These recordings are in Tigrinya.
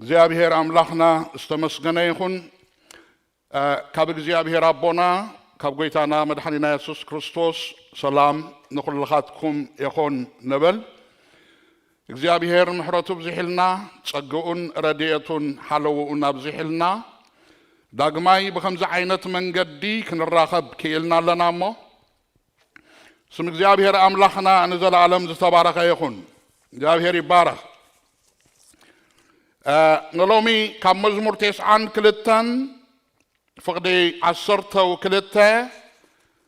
እግዚኣብሔር ኣምላኽና ዝተመስገነ ይኹን። እ፣ ካብ እግዚኣብሔር ኣቦና፣ ካብ ጎይታና መድሓኒና የሱስ ክርስቶስ ሰላም ንኹልኻትኩም ይኹን ንብል። እግዚኣብሔር ምሕረቱ ኣብዚሕልና፣ ጸግኡን ረድኤቱን ሓለውኡን ኣብዚሕልና፣ ዳግማይ ብኸምዚ ዓይነት መንገዲ ክንራኸብ ክኢልና ኣለና እሞ፣ ስም እግዚኣብሔር ኣምላኽና ንዘለኣለም ዝተባረኸ ይኹን። እግዚኣብሔር ይባረኽ። እ፣ ንሎሚ ካብ መዝሙር ተስዓን ክልተን ፍቕዲ ዓሰርተው ክልተ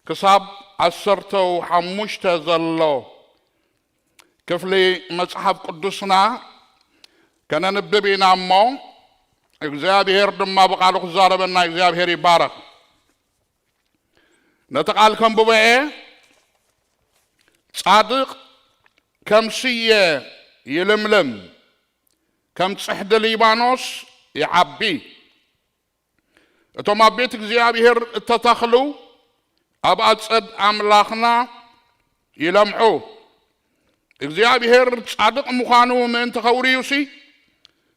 ክሳብ ዓሰርተው ሓሙሽተ ዘሎ ክፍሊ መጽሓፍ ቅዱስና ከነንብብ ኢና እሞ፣ እግዚኣብሔር ድማ ብቓሉ ክዛረበና እግዚኣብሔር ይባረኽ። ነቲ ቃል ከንብቦ እየ። ጻድቕ ከም ስየ ይልምልም፣ ከም ጽሕዲ ሊባኖስ ይዓቢ። እቶም ኣብ ቤት እግዚኣብሔር እተተኽሉ ኣብ ኣጸድ ኣምላኽና ይለምዑ። እግዚኣብሔር ጻድቕ ምዃኑ ምእንቲ ኸውርዩሲ፣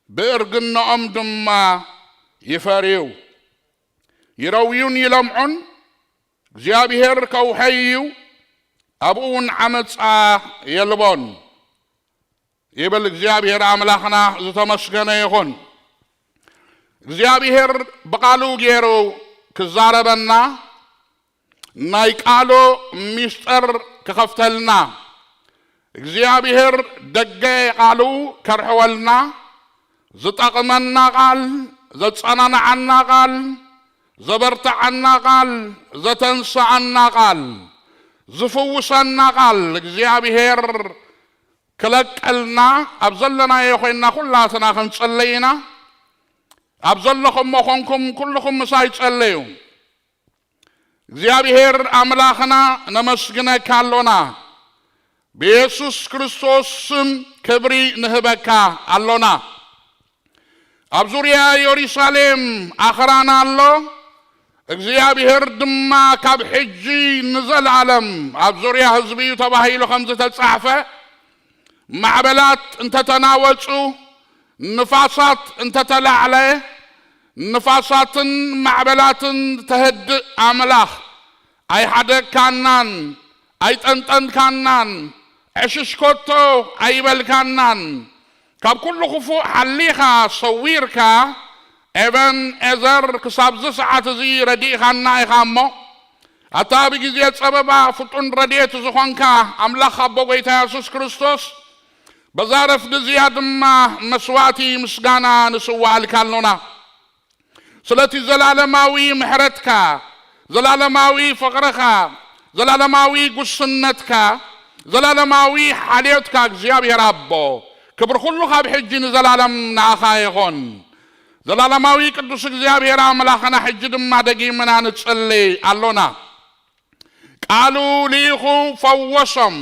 ብእርግናኦም ድማ ይፈርዩ። ይረውዩን ይለምዑን፣ እግዚኣብሔር ከውሐይ እዩ፣ ኣብኡ እውን ዓመጻ የልቦን ይብል። እግዚኣብሔር ኣምላኽና ዝተመስገነ ይኹን። እግዚኣብሔር ብቓሉ ገይሩ ክዛረበና፣ ናይ ቃሉ ሚስጥር ክኸፍተልና፣ እግዚኣብሔር ደገ ቃሉ ከርሕወልና፣ ዝጠቕመና ቃል፣ ዘጸናንዓና ቃል፣ ዘበርትዓና ቃል፣ ዘተንስኣና ቃል፣ ዝፍውሰና ቃል እግዚኣብሔር ክለቀልና ኣብ ዘለናዮ ኮይንና ኩላትና ክንጽለይ ኢና። ኣብ ዘለኹሞ ኮንኩም ኩልኹም ምሳይ ጸለዩ። እግዚኣብሔር ኣምላኽና ነመስግነካ ኣሎና። ብየሱስ ክርስቶስ ስም ክብሪ ንህበካ ኣሎና። ኣብ ዙርያ የሩሳሌም ኣኽራን ኣሎ። እግዚኣብሔር ድማ ካብ ሕጂ ንዘለኣለም ኣብ ዙርያ ህዝቢ እዩ ተባሂሉ ከም ዝተጻሕፈ፣ ማዕበላት እንተተናወጹ፣ ንፋሳት እንተተላዕለ፣ ንፋሳትን ማዕበላትን ተህድእ ኣምላኽ ኣይሓደግካናን ኣይጠንጠንካናን፣ ዕሽሽኮቶ ኣይበልካናን። ካብ ኩሉ ክፉእ ሓሊኻ ሰዊርካ፣ ኤበን ኤዘር ክሳብዚ ሰዓት እዚ ረዲእኻና ኢኻ እሞ፣ ኣታ ብግዜ ጸበባ ፍጡን ረድኤት ዝኾንካ ኣምላኽ ኣቦ ጐይታ የሱስ ክርስቶስ፣ በዛ ረፍዲ እዚኣ ድማ መስዋእቲ ምስጋና ንስዋኣልካ ኣሎና። ስለቲ ዘላለማዊ ምሕረትካ፣ ዘላለማዊ ፍቕርኻ፣ ዘላለማዊ ጉስነትካ፣ ዘላለማዊ ሓልዮትካ እግዚኣብሔር ኣቦ፣ ክብሪ ኩሉ ካብ ሕጂ ንዘላለም ንኣኻ ይኹን። ዘላለማዊ ቅዱስ እግዚኣብሔር ኣምላኽና፣ ሕጂ ድማ ደጊምና ንጽሊ ኣሎና። ቃሉ ልኢኹ ፈወሶም፣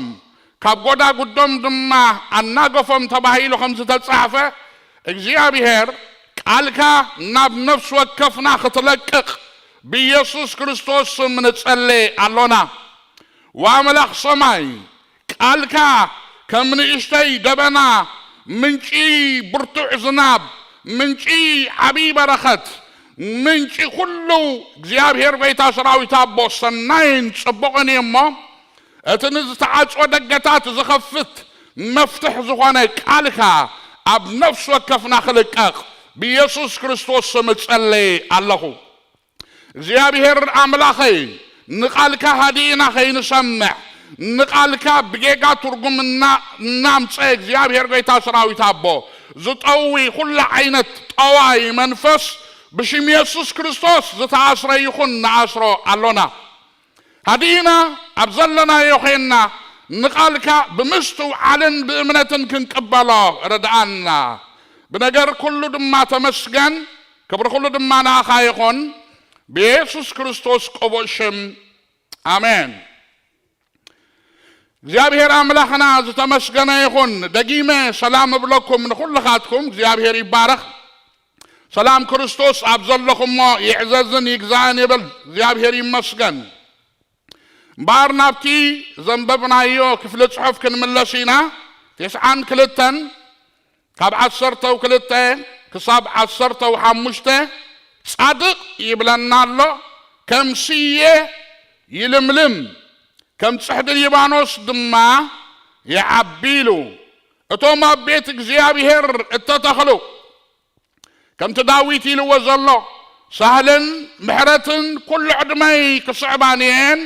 ካብ ጎዳጉዶም ድማ ኣናገፎም ተባሂሉ ከም ዝተጻሕፈ፣ እግዚኣብሔር ቃልካ ናብ ነፍሲ ወከፍና ክትለቅቕ ብኢየሱስ ክርስቶስ ስም ንጸሊ ኣሎና። ወኣምላኽ ሰማይ፣ ቃልካ ከም ንእሽተይ ደበና፣ ምንጪ ብርቱዕ ዝናብ፣ ምንጪ ዓብዪ በረኸት፣ ምንጪ ኩሉ እግዚኣብሔር ጐይታ ሰራዊት ኣቦ ሰናይን ጽቡቕን እዩ እሞ፣ እቲ ንዝተዓጽወ ደገታት ዝኸፍት መፍትሕ ዝኾነ ቃልካ ኣብ ነፍሲ ወከፍና ክልቀቕ ብኢየሱስ ክርስቶስ ስም እጸሊ ኣለኹ። እግዚኣብሔር ኣምላኸይ፣ ንቓልካ ሃዲእና ኸይንሰምዕ፣ ንቓልካ ብጌጋ ትርጉም እና-፣ እናምጸ እግዚኣብሔር ጐይታ ሰራዊት ኣቦ፣ ዝጠዊ ኩሉ ዓይነት ጠዋይ መንፈስ ብሽም የሱስ ክርስቶስ ዝተኣስረ ይኹን፣ ንኣስሮ ኣሎና። ሃዲእና ኣብ ዘለናዮ ዄንና ንቓልካ ብምስትውዓልን ብእምነትን ክንቅበሎ ርድኣና። ብነገር ኩሉ ድማ ተመስገን፣ ክብሪ ኩሉ ድማ ንኣኻ ይኹን፣ ብየሱስ ክርስቶስ ቅቡእ ሽም፣ ኣሜን። እግዚኣብሔር ኣምላኽና ዝተመስገነ ይኹን። ደጊመ ሰላም እብለኩም ንኹልኻትኩም፣ እግዚኣብሔር ይባረኽ። ሰላም ክርስቶስ ኣብ ዘለኹሞ ይዕዘዝን ይግዛእን ይብል። እግዚኣብሔር ይመስገን። እምበኣር ናብቲ ዘንበብናዮ ክፍሊ ጽሑፍ ክንምለስ ኢና። ተስዓን ክልተን ካብ ዓሰርተው ክልተ ክሳብ ዓሰርተ ሓሙሽተ ጻድቕ ይብለና ኣሎ፣ ከም ስየ ይልምልም፣ ከም ጽሕዲ ሊባኖስ ድማ ይዓቢ ኢሉ። እቶም ኣብ ቤት እግዚኣብሔር እተተኽሉ፣ ከምቲ ዳዊት ኢልዎ ዘሎ፣ ሳህልን ምሕረትን ኩሉ ዕድመይ ክስዕባኒ እየን፣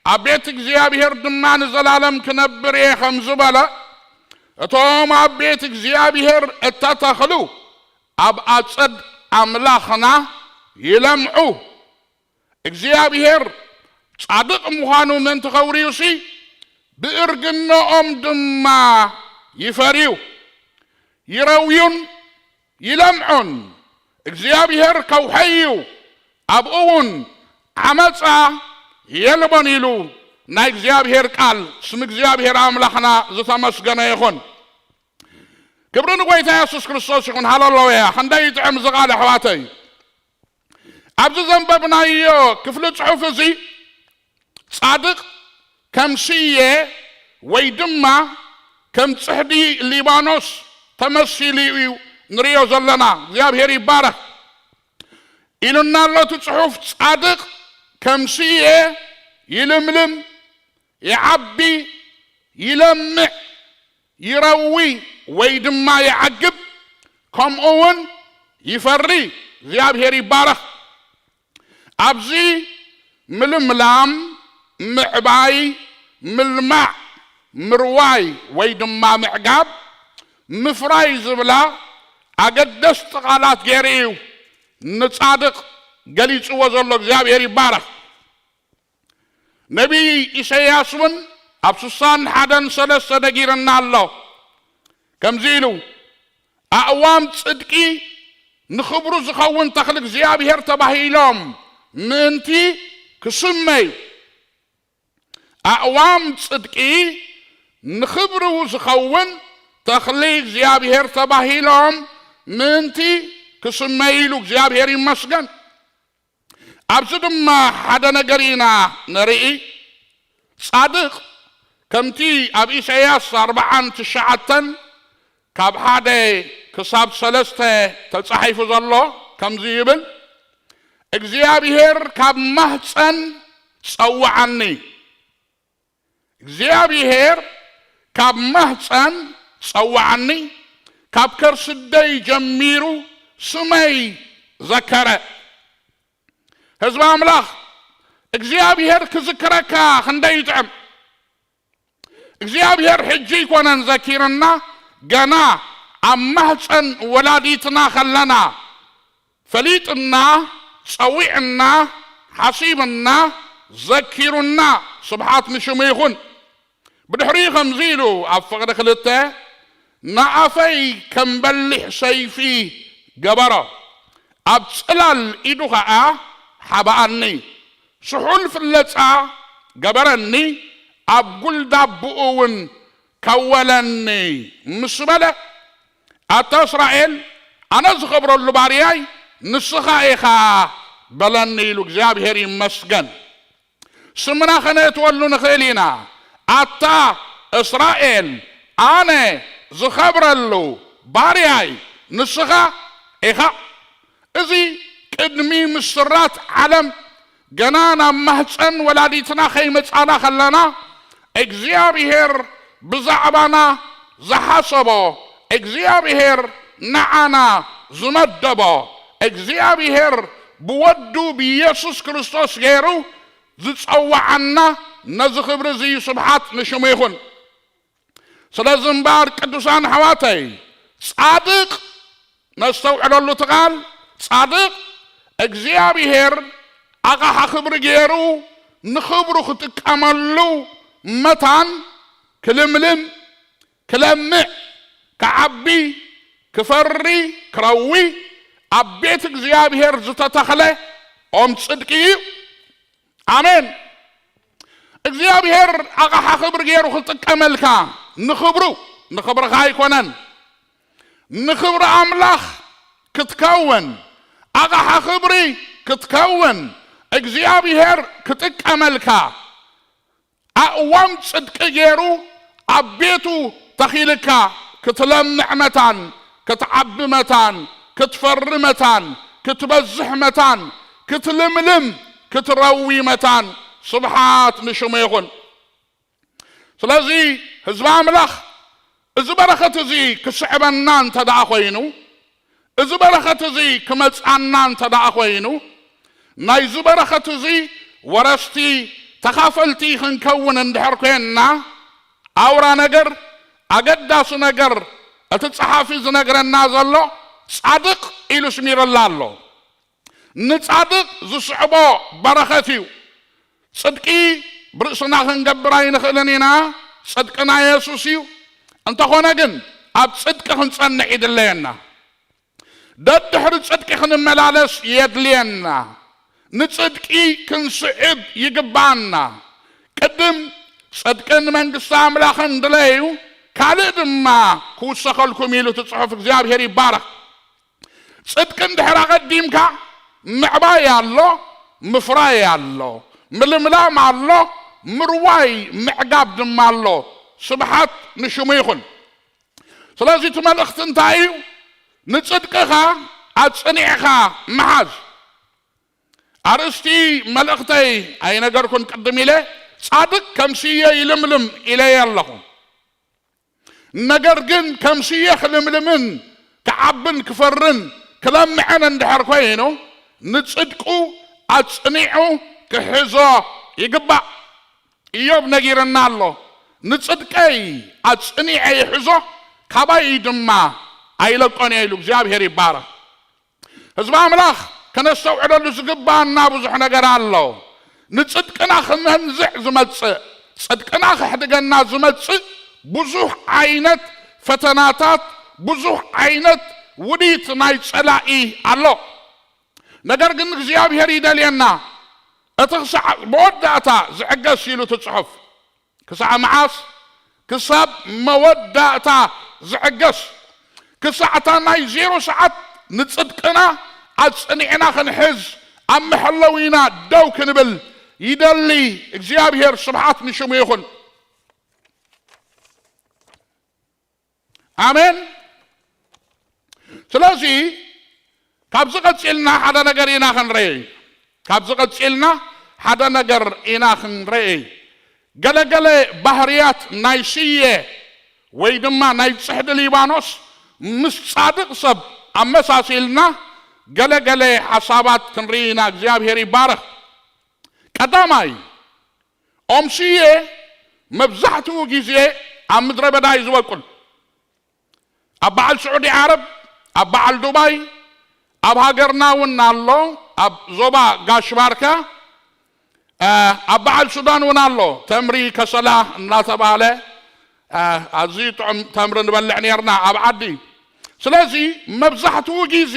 ኣብ ቤት እግዚኣብሔር ድማ ንዘላለም ክነብር እየ ከም ዝበለ፣ እቶም ኣብ ቤት እግዚኣብሔር እተተኽሉ ኣብ ኣጸድ ኣምላኽና ይለምዑ። እግዚኣብሔር ጻድቕ ምዃኑ ምእንቲ ከውርዩሲ፣ ብእርግንኦም ድማ ይፈርዩ፣ ይረውዩን ይለምዑን። እግዚኣብሔር ከውሐይ እዩ፣ ኣብኡ እውን ዓመፃ የልቦን ኢሉ ናይ እግዚኣብሔር ቃል። ስም እግዚኣብሔር ኣምላኽና ዝተመስገነ ይኹን። ክብሪ ንጎይታ የሱስ ክርስቶስ ይኹን። ሃለሉያ። ክንደይ ይጥዕም እዚ ቃል ኣሕዋተይ። ኣብዚ ዘንበብናዮ ክፍሊ ጽሑፍ እዚ ጻድቕ ከም ስየ ወይ ድማ ከም ጽሕዲ ሊባኖስ ተመሲሉ እዩ ንርእዮ ዘለና። እግዚኣብሔር ይባረኽ። ኢሉና ኣሎ እቲ ጽሑፍ፣ ጻድቕ ከም ስየ ይልምልም፣ ይዓቢ፣ ይለምዕ፣ ይረዊ ወይ ድማ ይዓግብ፣ ከምኡ እውን ይፈሪ። እግዚኣብሔር ይባረኽ። ኣብዚ ምልምላም፣ ምዕባይ፣ ምልማዕ፣ ምርዋይ ወይ ድማ ምዕጋብ፣ ምፍራይ ዝብላ ኣገደስቲ ቃላት ገይሩ እዩ ንጻድቕ ገሊጽዎ ዘሎ። እግዚኣብሔር ይባረኽ። ነቢይ ኢሳይያስ እውን ኣብ ስሳን ሓደን ሰለስተ ነጊርና ኣሎ። ከምዚ ኢሉ፣ ኣእዋም ጽድቂ ንኽብሩ ዝኸውን ተኽሊ እግዚኣብሔር ተባሂሎም ምእንቲ ክስመዩ። ኣእዋም ጽድቂ ንኽብሩ ዝኸውን ተኽሊ እግዚኣብሔር ተባሂሎም ምእንቲ ክስመዩ ኢሉ። እግዚኣብሔር ይመስገን። ኣብዚ ድማ ሓደ ነገር ኢና ንርኢ። ጻድቕ ከምቲ ኣብ ኢሳይያስ ኣርብዓን ትሽዓተን ካብ ሓደ ክሳብ ሰለስተ ተጻሒፉ ዘሎ ከምዚ ይብል፣ እግዚኣብሔር ካብ ማህፀን ጸውዓኒ። እግዚኣብሔር ካብ ማህፀን ጸውዓኒ፣ ካብ ከርስደይ ጀሚሩ ስመይ ዘከረ። ህዝቢ ኣምላኽ፣ እግዚኣብሔር ክዝክረካ ክንደይ ይጥዕም። እግዚኣብሔር ሕጂ ኣይኮነን ዘኪርና፣ ገና ኣብ ማህፀን ወላዲትና ከለና ፈሊጥና፣ ጸዊዕና፣ ሓሲብና፣ ዘኪሩና። ስብሓት ንሽሙ ይኹን። ብድሕሪኡ ከምዚ ኢሉ ኣብ ፍቕዲ ክልተ፣ ንኣፈይ ከም በሊሕ ሰይፊ ገበሮ፣ ኣብ ጽላል ኢዱ ኸኣ ሓብኣኒ። ስሑል ፍለጻ ገበረኒ፣ ኣብ ጉልዳብኡ እውን ከወለኒ ምስ በለ፣ ኣታ እስራኤል፣ ኣነ ዝኸብረሉ ባርያይ ንስኻ ኢኻ በለኒ ኢሉ። እግዚኣብሔር ይመስገን። ስምና ኸነእትወሉ ንኽእል ኢና። ኣታ እስራኤል፣ ኣነ ዝኸብረሉ ባርያይ ንስኻ ኢኻ። እዚ ቅድሚ ምስራት ዓለም ገና ናብ ማህፀን ወላዲትና ኸይመጻና ኸለና እግዚኣብሔር ብዛዕባና ዝሓሰቦ፣ እግዚኣብሔር ንዓና ዝመደቦ፣ እግዚኣብሔር ብወዱ ብኢየሱስ ክርስቶስ ገይሩ ዝጸውዓና ነዚ ክብሪ እዚ እዩ። ስብሓት ንሽሙ ይኹን። ስለዚ እምበኣር ቅዱሳን ኣሕዋተይ፣ ጻድቕ ነስተውዕለሉ እቲ ቃል፣ ጻድቕ እግዚኣብሔር ኣቕሓ ክብሪ ገይሩ ንኽብሩ ክጥቀመሉ መታን ክልምልም፣ ክለምዕ፣ ክዓቢ፣ ክፈሪ፣ ክረዊ ኣብ ቤት እግዚኣብሔር ዝተተኽለ ኦም ጽድቂ እዩ። ኣሜን። እግዚኣብሔር ኣቕሓ ክብሪ ገይሩ ክጥቀመልካ ንኽብሩ፣ ንኽብርኻ ኣይኮነን፣ ንኽብሪ ኣምላኽ ክትከውን፣ ኣቕሓ ክብሪ ክትከውን እግዚኣብሔር ክጥቀመልካ፣ ኣእዋም ጽድቂ ገይሩ ኣብ ቤቱ ተኺልካ ክትለምዕ መታን፣ ክትዓቢ መታን፣ ክትፈሪ መታን፣ ክትበዝሕ መታን፣ ክትልምልም፣ ክትረዊ መታን፣ ስብሓት ንሽሙ ይኹን። ስለዚ ህዝቢ ኣምላኽ፣ እዚ በረኸት እዚ ክስዕበና እንተ ደኣ ኾይኑ፣ እዚ በረኸት እዚ ክመጽኣና እንተ ደኣ ኾይኑ፣ ናይዚ በረኸት እዚ ወረስቲ፣ ተኻፈልቲ ክንከውን እንድሕር ኮይንና፣ ኣውራ ነገር፣ ኣገዳሲ ነገር፣ እቲ ጸሓፊ ዝነግረና ዘሎ፣ ጻድቕ ኢሉ ስሚርላ ኣሎ። ንጻድቕ ዝስዕቦ በረኸት እዩ። ጽድቂ ብርእስና ክንገብር ኣይንኽእልን ኢና። ጽድቅና የሱስ እዩ። እንተኾነ ግን ኣብ ጽድቂ ክንጸንዕ ይድለየና። ደድሕሪ ጽድቂ ክንመላለስ የድልየና። ንጽድቂ ክንስዕብ ይግባና። ቅድም ጽድቅን መንግስቲ ኣምላኽን ድለዩ፣ ካልእ ድማ ክውሰኸልኩም ኢሉ እቲ ጽሑፍ። እግዚኣብሔር ይባረኽ። ጽድቂ እንድሕር ኣቐዲምካ ምዕባይ ኣሎ፣ ምፍራይ ኣሎ፣ ምልምላም ኣሎ፣ ምርዋይ ምዕጋብ ድማ ኣሎ። ስብሓት ንሽሙ ይኹን። ስለዚ እቲ መልእኽቲ እንታይ እዩ? ንጽድቅኻ ኣጽኒዕኻ ምሓዝ። ኣርእስቲ መልእኽተይ ኣይነገርኩን ቅድም ኢለ፣ ጻድቅ ከም ስየ ይልምልም ኢለየ ኣለኹ። ነገር ግን ከም ስየ ክልምልምን ክዓብን ክፈርን ክለምዕን እንድሕር ኮይኑ፣ ንጽድቁ ኣጽኒዑ ክሕዞ ይግባእ። ኢዮብ ነጊርና ኣሎ፣ "ንጽድቀይ ኣጽኒዐ ይሕዞ፣ ካባይ ድማ ኣይለቆን እየ" ኢሉ። እግዚኣብሔር ይባረኽ። ህዝቢ ኣምላኽ፣ ከነስተውዕለሉ ዝግባና ብዙሕ ነገር ኣሎ። ንጽድቅና ክመንዝዕ ዝመጽእ፣ ጽድቅና ከሕድገና ዝመጽእ ብዙሕ ዓይነት ፈተናታት፣ ብዙሕ ዓይነት ውዲት ናይ ጸላኢ ኣሎ። ነገር ግን እግዚኣብሔር ይደልየና። እቲ ክሳዕ መወዳእታ ዝዕገስ ኢሉ እቲ ጽሑፍ። ክሳዕ መዓስ? ክሳብ መወዳእታ ዝዕገስ። ክሳዕታ ናይ ዜሮ ሰዓት ንጽድቅና ኣጽኒዕና ክንሕዝ፣ ኣብ መሐለዊና ደው ክንብል ይደሊ እግዚኣብሔር። ስብሓት ንሽሙ ይኹን። ኣሜን። ስለዚ ካብዚ ቀጺልና ሓደ ነገር ኢና ክንርኢ። ካብዚ ቀጺልና ሓደ ነገር ኢና ክንርኢ። ገለገለ ባህርያት ናይ ስየ ወይ ድማ ናይ ጽሕዲ ሊባኖስ ምስ ጻድቕ ሰብ ኣመሳሲልና ገለገለ ሓሳባት ክንርኢ ኢና። እግዚኣብሔር ይባረኽ። ቀዳማይ፣ ኦም ስየ መብዛሕትኡ ግዜ ኣብ ምድረ በዳ እዩ ዝበቁል። ኣብ በዓል ስዑዲ ዓረብ፣ ኣብ በዓል ዱባይ፣ ኣብ ሃገርና እውን ኣሎ፣ ኣብ ዞባ ጋሽ ባርካ፣ እ፣ ኣብ በዓል ሱዳን እውን ኣሎ። ተምሪ ከሰላ እናተባህለ፣ እ፣ ኣዝዩ ጥዑም ተምሪ ንበልዕ ነርና ኣብ ዓዲ። ስለዚ መብዛሕትኡ ግዜ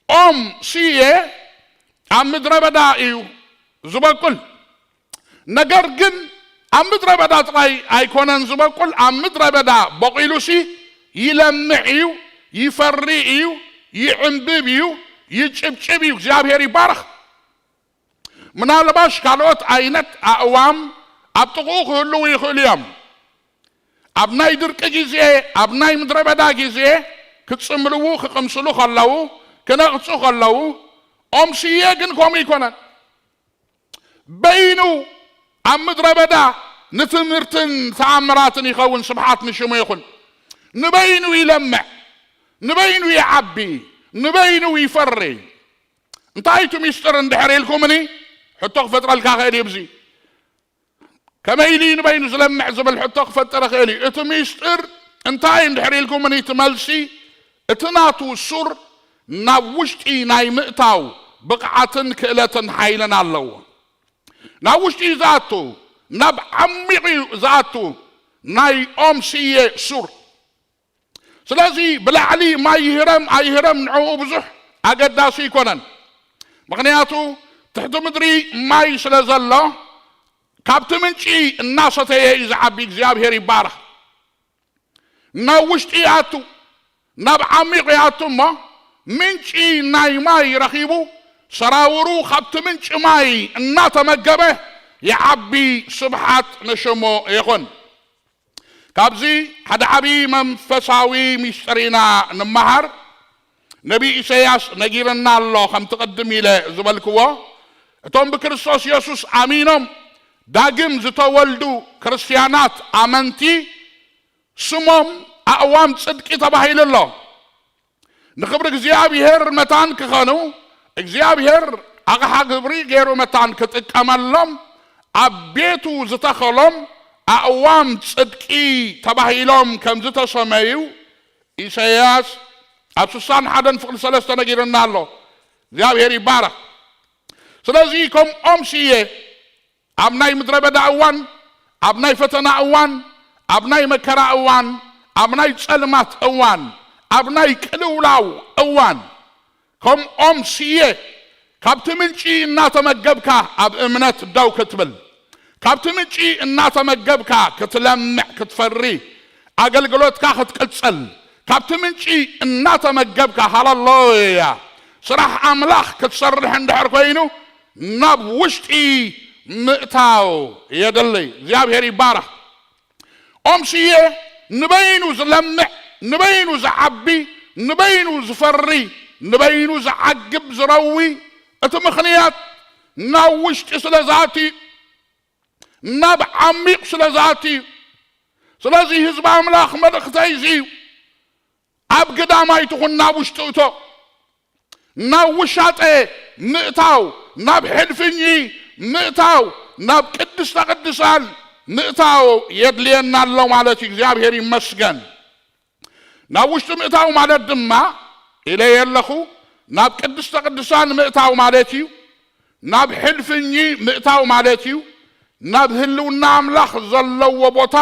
ኦም ስየ ኣብ ምድረ በዳ እዩ ዝበቁል። ነገር ግን ኣብ ምድረ በዳ ጥራይ ኣይኮነን ዝበቁል፣ ኣብ ምድረ በዳ በቂሉሲ ይለምዕ እዩ፣ ይፈሪ እዩ፣ ይዕንብብ እዩ፣ ይጭብጭብ እዩ። እግዚኣብሔር ይባረኽ። ምናልባሽ ካልኦት ዓይነት ኣእዋም ኣብ ጥቕኡ ክህልዉ ይኽእሉ እዮም። ኣብ ናይ ድርቂ ግዜ፣ ኣብ ናይ ምድረ በዳ ግዜ ክጽምልዉ፣ ክቕምስሉ ከለዉ፣ ክነቕጹ ከለዉ፣ ኦም ስየ ግን ከምኡ ኣይኮነን። በይኑ ኣብ ምድረ በዳ ንትምህርትን ተኣምራትን ይኸውን። ስብሓት ንሽሙ ይኹን። ንበይኑ ይለምዕ፣ ንበይኑ ይዓቢ፣ ንበይኑ ይፈሪ። እንታይ እቲ ሚስጥር እንድሕር ኢልኩምኒ፣ ሕቶ ክፈጥረልካ ክእል እዩ። ብዚ ከመይ ኢሉ እዩ ንበይኑ ዝለምዕ ዝብል ሕቶ ክፈጥር ይኽእል እዩ። እቲ ሚስጥር እንታይ እንድሕር ኢልኩምኒ፣ እቲ መልሲ፣ እቲ ናቱ ሱር ናብ ውሽጢ ናይ ምእታው ብቕዓትን ክእለትን ሓይልን ኣለዎ። ናብ ውሽጢ እዩ ዝኣቱ፣ ናብ ዓሚቕ እዩ ዝኣቱ ናይ ኦም ስየ ሱር። ስለዚ ብላዕሊ ማይ ይህረም ኣይህረም ንዕኡ ብዙሕ ኣገዳሲ ኣይኮነን። ምኽንያቱ ትሕቲ ምድሪ ማይ ስለ ዘሎ ካብቲ ምንጪ እናሰተየ እዩ ዝዓቢ። እግዚኣብሔር ይባረኽ። ናብ ውሽጢ ይኣቱ፣ ናብ ዓሚቕ ይኣቱ እሞ ምንጪ ናይ ማይ ረኺቡ ሰራውሩ ካብቲ ምንጪ ማይ እናተመገበ ይዓቢ። ስብሓት ንሽሙ ይኹን። ካብዚ ሓደ ዓብዪ መንፈሳዊ ሚስጥር ኢና ንመሃር። ነቢይ ኢሳይያስ ነጊርና ኣሎ። ከምቲ ቅድም ኢለ ዝበልክዎ፣ እቶም ብክርስቶስ የሱስ ኣሚኖም ዳግም ዝተወልዱ ክርስትያናት ኣመንቲ ስሞም ኣእዋም ጽድቂ ተባሂሉ ኣሎ። ንኽብሪ እግዚኣብሔር መታን ክኸኑ፣ እግዚኣብሔር ኣቕሓ ግብሪ ገይሩ መታን ክጥቀመሎም፣ ኣብ ቤቱ ዝተኸሎም ኣእዋም ጽድቂ ተባሂሎም ከም ዝተሰመዩ ኢሳይያስ ኣብ ስሳን ሓደን ፍቕዲ ሰለስተ ነጊርና ኣሎ። እግዚኣብሔር ይባረኽ። ስለዚ ከምኦም ስየ ኣብ ናይ ምድረ በዳ እዋን፣ ኣብ ናይ ፈተና እዋን፣ ኣብ ናይ መከራ እዋን፣ ኣብ ናይ ጸልማት እዋን፣ ኣብ ናይ ቅልውላው እዋን፣ ከምኦም ስየ ካብቲ ምንጪ እናተመገብካ ኣብ እምነት ደው ክትብል፣ ካብቲ ምንጪ እናተመገብካ ክትለምዕ ክትፈሪ፣ ኣገልግሎትካ ክትቅጽል፣ ካብቲ ምንጪ እናተመገብካ፣ ሃለሉያ፣ ስራሕ ኣምላኽ ክትሰርሕ እንድሕር ኮይኑ ናብ ውሽጢ ምእታው የድሊ። እግዚኣብሔር ይባረኽ። ኦም ስየ ንበይኑ ዝለምዕ፣ ንበይኑ ዝዓቢ፣ ንበይኑ ዝፈሪ፣ ንበይኑ ዝዓግብ ዝረዊ፣ እቲ ምኽንያት ናብ ውሽጢ ስለ ዝኣቲ፣ ናብ ዓሚቕ ስለ ዝኣቲ እዩ። ስለዚ ህዝቢ ኣምላኽ፣ መልእኽተይ እዚ እዩ። ኣብ ግዳም ኣይትኹን፣ ናብ ውሽጢ እቶ። ናብ ውሻጠ ምእታው፣ ናብ ሕልፍኚ ምእታው፣ ናብ ቅድስተ ቅዱሳን ምእታው የድልየና ኣሎ ማለት እዩ። እግዚኣብሔር ይመስገን። ናብ ውሽጢ ምእታው ማለት ድማ፣ ኢለ የለኹ፣ ናብ ቅድስተ ቅዱሳን ምእታው ማለት እዩ። ናብ ሕልፍኚ ምእታው ማለት እዩ። ናብ ህልውና ኣምላኽ ዘለዎ ቦታ፣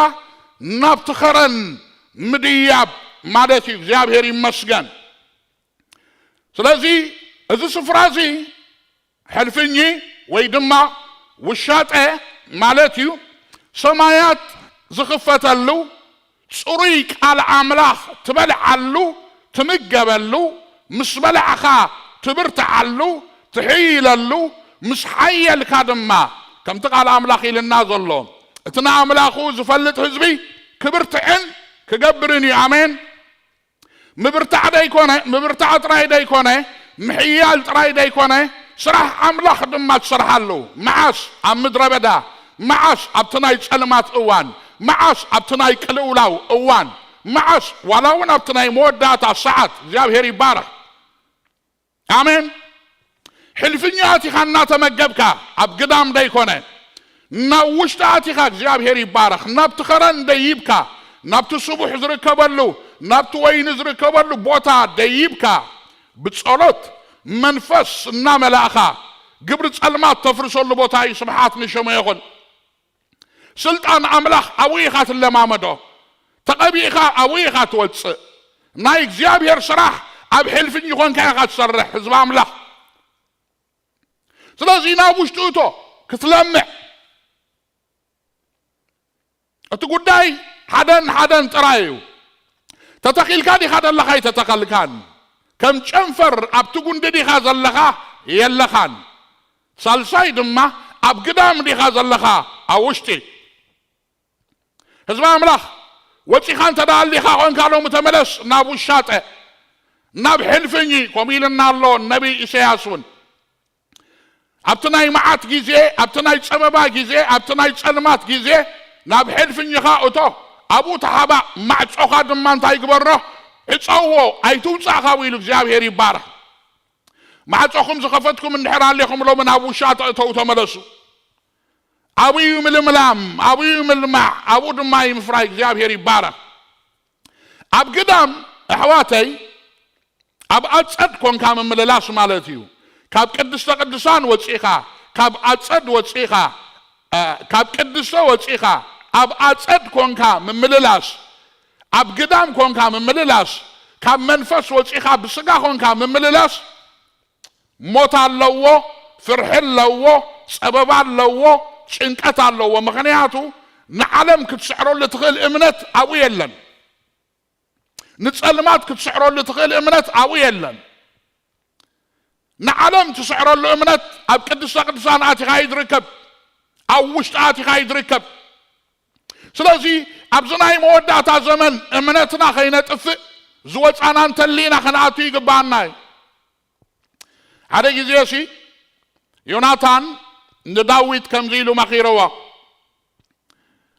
ናብቲ ኸረን ምድያብ ማለት እዩ። እግዚኣብሔር ይመስገን። ስለዚ እዚ ስፍራ እዚ ሕልፍኚ ወይ ድማ ውሻጠ ማለት እዩ። ሰማያት ዝኽፈተሉ፣ ጽሩይ ቃል ኣምላኽ ትበልዓሉ፣ ትምገበሉ፣ ምስ በላዕኻ ትብርትዓሉ፣ ትሕይለሉ፣ ምስ ሓየልካ ድማ፣ ከምቲ ቃል ኣምላኽ ኢልና ዘሎ፣ እቲ ንኣምላኹ ዝፈልጥ ህዝቢ ክብርትዕን ክገብርን እዩ። ኣሜን። ምብርታዕ ደይኮነ፣ ምብርታዕ ጥራይ ደይኮነ፣ ምሕያል ጥራይ ደይኮነ፣ ስራሕ ኣምላኽ ድማ ትሰርሓሉ። መዓስ ኣብ ምድረ በዳ፣ መዓስ ኣብቲ ናይ ጸልማት እዋን፣ መዓስ ኣብቲ ናይ ቅልውላው እዋን፣ መዓስ ዋላ እውን ኣብቲ ናይ መወዳእታ ሰዓት። እግዚኣብሔር ይባረኽ። ኣሜን። ሕልፍኛ ኣቲኻ እናተመገብካ፣ ኣብ ግዳም ደይኮነ፣ ናብ ውሽጢ ኣቲኻ፣ እግዚኣብሔር ይባረኽ፣ ናብቲ ኸረን ደይብካ፣ ናብቲ ስቡሕ ዝርከበሉ፣ ናብቲ ወይኒ ዝርከበሉ ቦታ ደይብካ፣ ብጸሎት መንፈስ እናመላእኻ፣ ግብሪ ጸልማት ተፍርሰሉ ቦታ እዩ። ስብሓት ንሸሙ ይኹን። ስልጣን ኣምላኽ ኣብኡ ኢኻ ትለማመዶ። ተቐቢእኻ ኣብኡ ኢኻ ትወጽእ። ናይ እግዚኣብሔር ስራሕ ኣብ ሕልፍኝ ኮንካ ኢኻ ትሰርሕ፣ ህዝቢ ኣምላኽ። ስለዚ ናብ ውሽጡ እቶ ክትለምዕ። እቲ ጉዳይ ሓደን ሓደን ጥራይ እዩ። ተተኺልካ ዲኻ ዘለኻ? ኣይተተኸልካን። ከም ጨንፈር ኣብቲ ጉንዲ ዲኻ ዘለኻ? የለኻን። ሳልሳይ ድማ ኣብ ግዳም ዲኻ ዘለኻ? ኣብ ውሽጢ። ህዝቢ ኣምላኽ፣ ወጺኻ እንተ ደኣ ኣሊኻ ኾንካ ሎሚ ተመለስ ናብ ውሻጠ፣ ናብ ሕልፍኝ፣ ከምኡ ኢልና ኣሎ ነቢይ ኢሳያስ እውን። ኣብቲ ናይ መዓት ግዜ፣ ኣብቲ ናይ ጸበባ ግዜ፣ ኣብቲ ናይ ጸልማት ግዜ ናብ ሕልፍኝኻ እቶ፣ ኣብኡ ተሓባእ፣ ማዕጾኻ ድማ እንታይ ግበሮ? ዕጸዎ፣ ኣይትውጻእ ካብኡ ኢሉ እግዚኣብሔር ይባረኽ። ማዕጾኹም ዝኸፈትኩም እንድሕር ኣሊኹም ሎሚ ናብ ውሻጠ እተው፣ ተመለሱ። ኣብኡ እዩ ምልምላም፣ ኣብኡ እዩ ምልማዕ፣ ኣብኡ ድማ እዩ ምፍራይ። እግዚኣብሔር ይባረኽ። ኣብ ግዳም ኣሕዋተይ፣ ኣብ ኣጸድ ኮንካ ምምልላስ ማለት እዩ። ካብ ቅድስተ ቅዱሳን ወጺኻ፣ ካብ ኣጸድ ወጺኻ፣ እ፣ ካብ ቅድስተ ወጺኻ፣ ኣብ ኣጸድ ኮንካ ምምልላስ፣ ኣብ ግዳም ኮንካ ምምልላስ፣ ካብ መንፈስ ወጺኻ ብስጋ ኮንካ ምምልላስ፣ ሞት ኣለዎ፣ ፍርሒ ኣለዎ፣ ጸበባ ኣለዎ፣ ጭንቀት ኣለዎ። ምኽንያቱ ንዓለም ክትስዕረሉ ትኽእል እምነት ኣብኡ የለን። ንጸልማት ክትስዕረሉ ትኽእል እምነት ኣብኡ የለን። ንዓለም ትስዕረሉ እምነት ኣብ ቅድስተ ቅዱሳን ኣቲኻ እዩ ዝርከብ፣ ኣብ ውሽጢ ኣቲኻ እዩ ዝርከብ። ስለዚ ኣብዚ ናይ መወዳእታ ዘመን እምነትና ከይነጥፍእ ዝወፃና እንተሊና ክንኣቱ ይግባኣና እዩ። ሓደ ግዜ ሲ ዮናታን ንዳዊት ከምዚ ኢሉ መኺርዎ።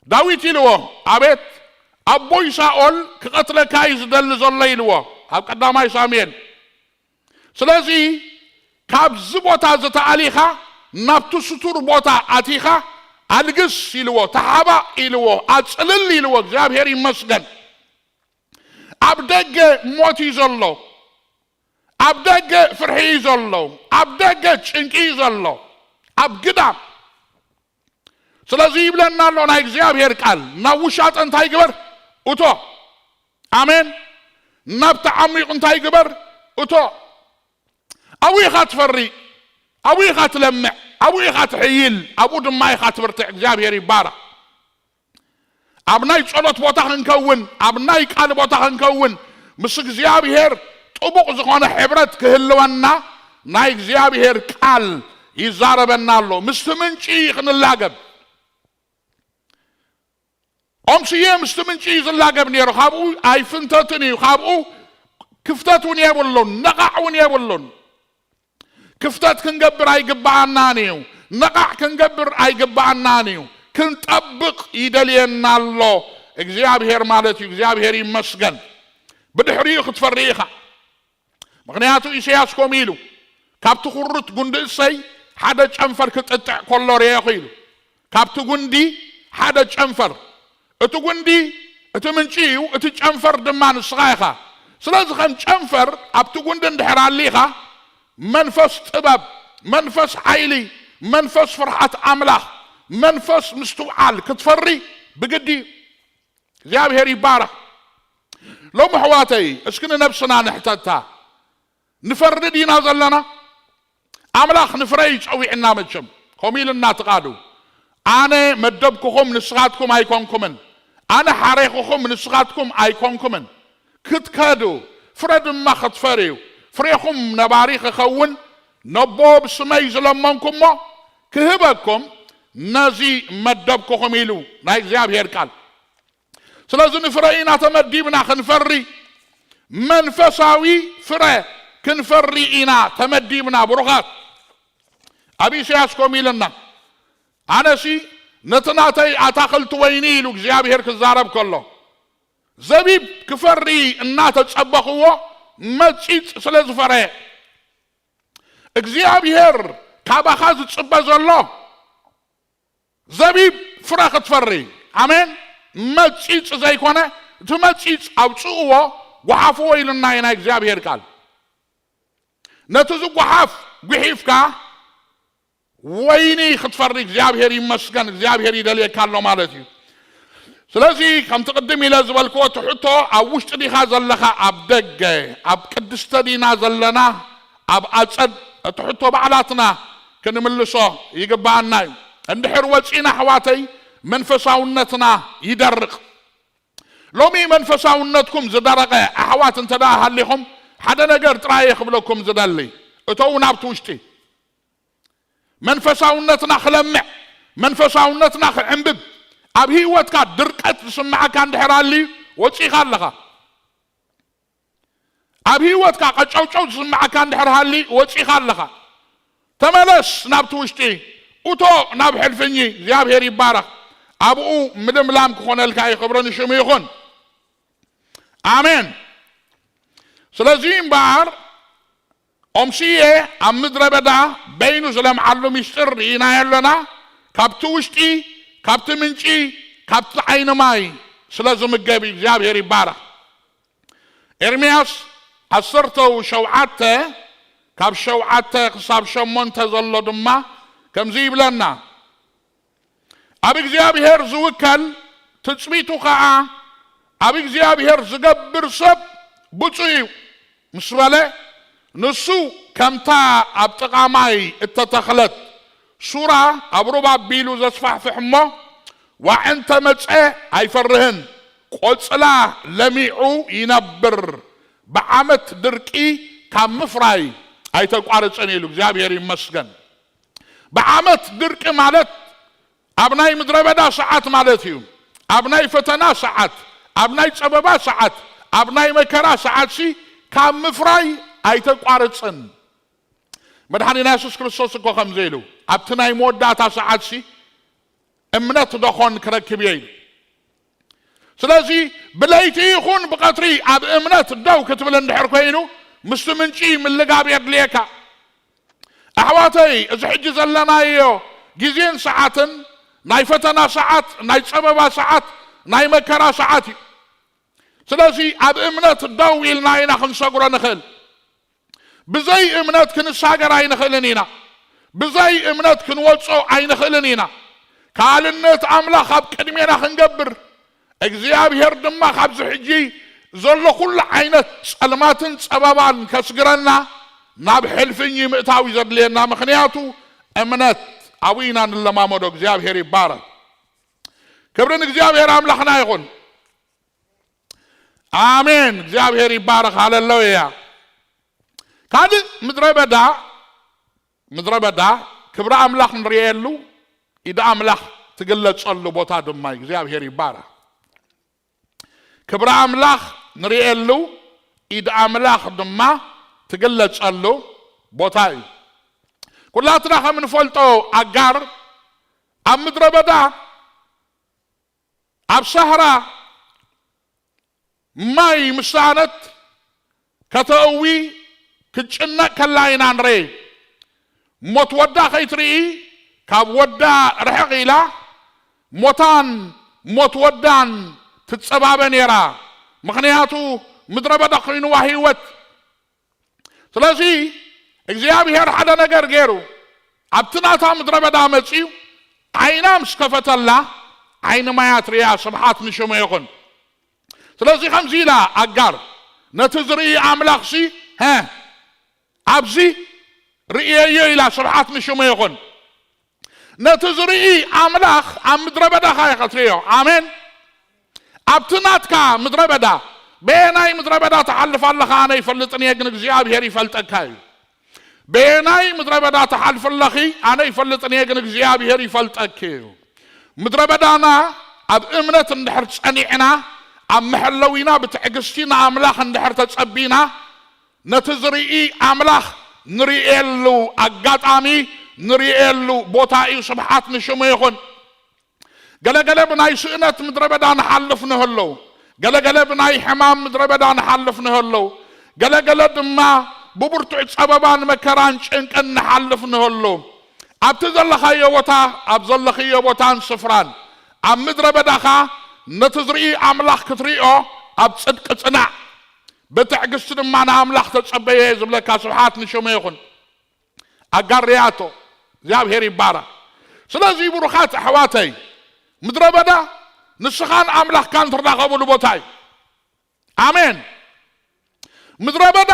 ዳዊት ኢልዎ፣ ኣቤት፣ ኣቦይ ሳኦል ክቐትለካ እዩ ዝደሊ ዘሎ ኢልዎ ኣብ ቀዳማይ ሳሙኤል። ስለዚ ካብዚ ቦታ እዚ ተኣሊኻ ናብቲ ስቱር ቦታ ኣቲኻ ኣልግስ ኢልዎ፣ ተሓባእ ኢልዎ፣ ኣጽልል ኢልዎ። እግዚኣብሔር ይመስገን። ኣብ ደገ ሞት እዩ ዘሎ፣ ኣብ ደገ ፍርሒ እዩ ዘሎ፣ ኣብ ደገ ጭንቂ እዩ ዘሎ፣ ኣብ ግዳም። ስለዚ ይብለና ኣሎ ናይ እግዚኣብሔር ቃል፣ ናብ ውሻጠ እንታይ ግበር? እቶ። ኣሜን። ናብ ተዓሚቕ እንታይ ግበር? እቶ። ኣብኡ ኢኻ ትፈሪ፣ ኣብኡ ኢኻ ትለምዕ፣ ኣብኡ ኢኻ ትሕይል፣ ኣብኡ ድማ ኢኻ ትብርትዕ። እግዚኣብሔር ይባረኽ። ኣብ ናይ ጸሎት ቦታ ክንከውን፣ ኣብ ናይ ቃል ቦታ ክንከውን፣ ምስ እግዚኣብሔር ጥቡቕ ዝኾነ ሕብረት ክህልወና ናይ እግዚኣብሔር ቃል ይዛረበና ኣሎ። ምስቲ ምንጪ ክንላገብ። ኦም ስየ ምስቲ ምንጪ እዩ ዝላገብ ነይሩ። ካብኡ ኣይፍንተትን እዩ። ካብኡ ክፍተት እውን የብሉን፣ ነቓዕ እውን የብሉን። ክፍተት ክንገብር ኣይግባኣናን እዩ። ነቓዕ ክንገብር ኣይግባኣናን እዩ። ክንጠብቕ ይደልየና ኣሎ እግዚኣብሔር ማለት እዩ። እግዚኣብሔር ይመስገን። ብድሕሪኡ ክትፈሪ ኢኻ። ምኽንያቱ ኢሳያስ ከምኡ ኢሉ፣ "ካብቲ ኩርት ጉንዲ እሰይ ሓደ ጨንፈር ክጥጥዕ ከሎ ርኤኹ" ኢሉ። ካብቲ ጉንዲ ሓደ ጨንፈር። እቲ ጉንዲ እቲ ምንጪ እዩ፣ እቲ ጨንፈር ድማ ንስኻ ኢኻ። ስለዚ ከም ጨንፈር ኣብቲ ጉንዲ እንድሕር ኣሊኻ፣ መንፈስ ጥበብ፣ መንፈስ ሓይሊ፣ መንፈስ ፍርሓት ኣምላኽ፣ መንፈስ ምስትውዓል ክትፈሪ ብግዲ እዩ። እግዚኣብሔር ይባረኽ። ሎም ኣሕዋተይ፣ እስኪ ንነብስና ንሕተታ። ንፈርድ ኢና ዘለና? ኣምላኽ ንፍረ እዩ ጸዊዕና። መቸም ከምኡ ኢልና ትቓዱ፣ "ኣነ መደብኩኹም ንስኻትኩም ኣይኮንኩምን፣ ኣነ ሓሬኹኹም ንስኻትኩም ኣይኮንኩምን። ክትከዱ፣ ፍረ ድማ ክትፈርዩ፣ ፍሬኹም ነባሪ ክኸውን፣ ነቦ ብስመይ ዝለመንኩሞ ክህበኩም ነዚ መደብኩኹም" ኢሉ ናይ እግዚኣብሔር ቃል። ስለዚ ንፍረ ኢና ተመዲብና ክንፈሪ፣ መንፈሳዊ ፍረ ክንፈሪ ኢና ተመዲብና። ብሩኻት፣ ኣብ ኢሳያስ ከምኡ ኢለና፣ "ኣነሲ ነቲ ናተይ ኣታኽልቲ ወይኒ" ኢሉ እግዚኣብሔር ክዛረብ ከሎ፣ ዘቢብ ክፈሪ እናተጸበኽዎ መጺጽ ስለ ዝፈረየ፣ እግዚኣብሔር ካባኻ ዝጽበ ዘሎ ዘቢብ ፍረ ክትፈሪ። ኣሜን። መጺጽ ዘይኮነ፣ እቲ መጺጽ ኣውጽእዎ፣ ጓሓፍዎ ኢሉና እዩ ናይ እግዚኣብሔር ቃል። ነቲ ዝጓሓፍ ጉሒፍካ ወይኒ ክትፈሪ እግዚኣብሔር ይመስገን፣ እግዚኣብሔር ይደልየካ ኣሎ ማለት እዩ። ስለዚ ከምቲ ቅድም ኢለ ዝበልክዎ፣ እቲ ሕቶ ኣብ ውሽጢ ዲኻ ዘለኻ ኣብ ደገ፣ ኣብ ቅድስተ ዲና ዘለና ኣብ ኣጸድ፣ እቲ ሕቶ ባዕላትና ክንምልሶ ይግብኣና እዩ። እንድሕር ወጺና ኣሕዋተይ መንፈሳውነትና ይደርቕ። ሎሚ መንፈሳውነትኩም ዝደረቐ ኣሕዋት እንተ ደኣ ሃሊኹም ሓደ ነገር ጥራይ እየ ክብለኩም ዝደሊ። እተው ናብቲ ውሽጢ። መንፈሳውነትና ክለምዕ፣ መንፈሳውነትና ክዕንብብ፣ ኣብ ህይወትካ ድርቀት ዝስምዓካ እንድሕር ኣልዩ ወጺኻ ኣለኻ። ኣብ ህይወትካ ቀጨውጨው ዝስምዓካ እንድሕር ሃሊ ወጺኻ ኣለኻ። ተመለስ ናብቲ ውሽጢ፣ እቶ ናብ ሕልፍኚ። እግዚኣብሔር ይባረኽ። ኣብኡ ምልምላም ክኾነልካ እዩ። ክብሪ ንሽሙ ይኹን። ኣሜን። ስለዚ እምበኣር ኦምስዬ ኣብ ምድረ በዳ በይኑ ዝለምዓሉ ምስጢር ርኢናዮ ኣለና። ካብቲ ውሽጢ፣ ካብቲ ምንጪ፣ ካብቲ ዓይኒ ማይ ስለ ዝምገብ እዩ። እግዚኣብሔር ይባረኽ። ኤርምያስ ዓሰርተ ሸውዓተ ካብ ሸውዓተ ክሳብ ሸሞንተ ዘሎ ድማ ከምዚ ይብለና። ኣብ እግዚኣብሔር ዝውከል ትጽቢቱ ኸኣ ኣብ እግዚኣብሔር ዝገብር ሰብ ብፁዕ እዩ ምስ በለ፣ ንሱ ከምታ ኣብ ጥቓ ማይ እተተኽለት ሱራ ኣብ ሩባ ኣቢሉ ዘስፋሕፍሕ እሞ፣ ዋዒ እንተ መጸ ኣይፈርህን፣ ቆጽላ ለሚዑ ይነብር፣ ብዓመት ድርቂ ካብ ምፍራይ ኣይተቋርጽን ኢሉ። እግዚኣብሔር ይመስገን። ብዓመት ድርቂ ማለት ኣብ ናይ ምድረ በዳ ሰዓት ማለት እዩ። ኣብ ናይ ፈተና ሰዓት፣ ኣብ ናይ ጸበባ ሰዓት፣ ኣብ ናይ መከራ ሰዓትሲ ካብ ምፍራይ ኣይተቋርጽን። መድሓኒና የሱስ ክርስቶስ እኮ ከምዚ ኢሉ፣ ኣብቲ ናይ መወዳእታ ሰዓትሲ እምነት ዶ ኾን ክረክብ እየ ኢሉ። ስለዚ ብለይቲ ይኹን ብቐትሪ ኣብ እምነት ደው ክትብል እንድሕር ኮይኑ፣ ምስቲ ምንጪ ምልጋብ የድልየካ። ኣሕዋተይ፣ እዚ ሕጂ ዘለናዮ ግዜን ሰዓትን ናይ ፈተና ሰዓት፣ ናይ ጸበባ ሰዓት፣ ናይ መከራ ሰዓት እዩ። ስለዚ ኣብ እምነት ደው ኢልና ኢና ክንሰግሮ ንኽእል። ብዘይ እምነት ክንሳገር ኣይንኽእልን ኢና። ብዘይ እምነት ክንወጾ ኣይንኽእልን ኢና። ካልነት ኣምላኽ ኣብ ቅድሜና ክንገብር፣ እግዚኣብሔር ድማ ካብዚ ሕጂ ዘሎ ኩሉ ዓይነት ጸልማትን ጸበባን ከስግረና ናብ ሕልፍኝ ምእታው እዩ ዘድልየና። ምኽንያቱ እምነት ኣብኡ ኢና ንለማመዶ። እግዚኣብሔር ይባረክ። ክብሪ ንእግዚኣብሔር ኣምላኽና ይኹን። ኣሜን። እግዚኣብሔር ይባረክ። ሃለሉያ። ካልእ ምድረ በዳ፣ ምድረ በዳ ክብሪ ኣምላኽ ንርእየሉ፣ ኢድ ኣምላኽ ትግለጸሉ ቦታ ድማ እዩ። እግዚኣብሔር ይባረክ። ክብሪ ኣምላኽ ንርእየሉ፣ ኢድ ኣምላኽ ድማ ትግለጸሉ ቦታ እዩ። ኩላትና ከም ንፈልጦ ኣጋር ኣብ ምድረ በዳ፣ ኣብ ሳህራ ማይ ምስ ሰኣነት ከተእዊ ክትጭነቕ ከላ ኢና ንርኢ። ሞት ወዳ ከይትርኢ ካብ ወዳ ርሕቕ ኢላ ሞታን ሞት ወዳን ትጸባበ ነይራ። ምኽንያቱ ምድረ በዳ ኮይንዋ ህይወት። ስለዚ እግዚኣብሔር ሓደ ነገር ገይሩ ኣብቲ ናታ ምድረ በዳ መጺኡ ዓይና ምስ ከፈተላ ዓይኒ ማያት ርያ። ስብሓት ንሽሙ ይኹን። ስለዚ ከምዚ ኢላ ኣጋር፣ ነቲ ዝርኢ ኣምላኽሲ፣ ሀ፣ ኣብዚ ርእየዮ ኢላ። ስብሓት ንሽሙ ይኹን። ነቲ ዝርኢ ኣምላኽ ኣብ ምድረ በዳኻ ኢኻ ትርእዮ። ኣሜን። ኣብቲ ናትካ ምድረ በዳ፣ በየናይ ምድረ በዳ ትሓልፍ ኣለኻ ኣነ ይፈልጥን እየ፣ ግን እግዚኣብሔር ይፈልጠካ እዩ። በየናይ ምድረ በዳ ትሓልፍ ኣለኺ ኣነ ይፈልጥን እየ፣ ግን እግዚኣብሔር ይፈልጠኪ እዩ። ምድረ በዳና ኣብ እምነት እንድሕር ጸኒዕና፣ ኣብ መሐለዊና ብትዕግስቲ ንኣምላኽ እንድሕር ተጸቢና፣ ነቲ ዝርኢ ኣምላኽ ንርእየሉ ኣጋጣሚ ንርእየሉ ቦታ እዩ። ስብሓት ንሽሙ ይኹን። ገለገለ ብናይ ስእነት ምድረ በዳ ንሓልፍ ንህለው፣ ገለገለ ብናይ ሕማም ምድረ በዳ ንሓልፍ ንህለው፣ ገለገለ ድማ ብብርቱዕ ጸበባን መከራን ጭንቅን ንሓልፍ ንህለው። ኣብቲ ዘለኻዮ ቦታ፣ ኣብ ዘለኽዮ ቦታን ስፍራን፣ ኣብ ምድረ በዳኻ ነቲ ዝርኢ ኣምላኽ ክትሪኦ ኣብ ጽድቂ ጽናዕ። ብትዕግስቲ ድማ ንኣምላኽ ተጸበየ ዝብለካ። ስብሓት ንሽሙ ይኹን። ኣጋር ርያቶ እግዚኣብሔር ይባረክ። ስለዚ ብሩኻት ኣሕዋተይ፣ ምድረ በዳ ንስኻን ኣምላኽካን ትራኸብሉ ቦታ እዩ። ኣሜን። ምድረ በዳ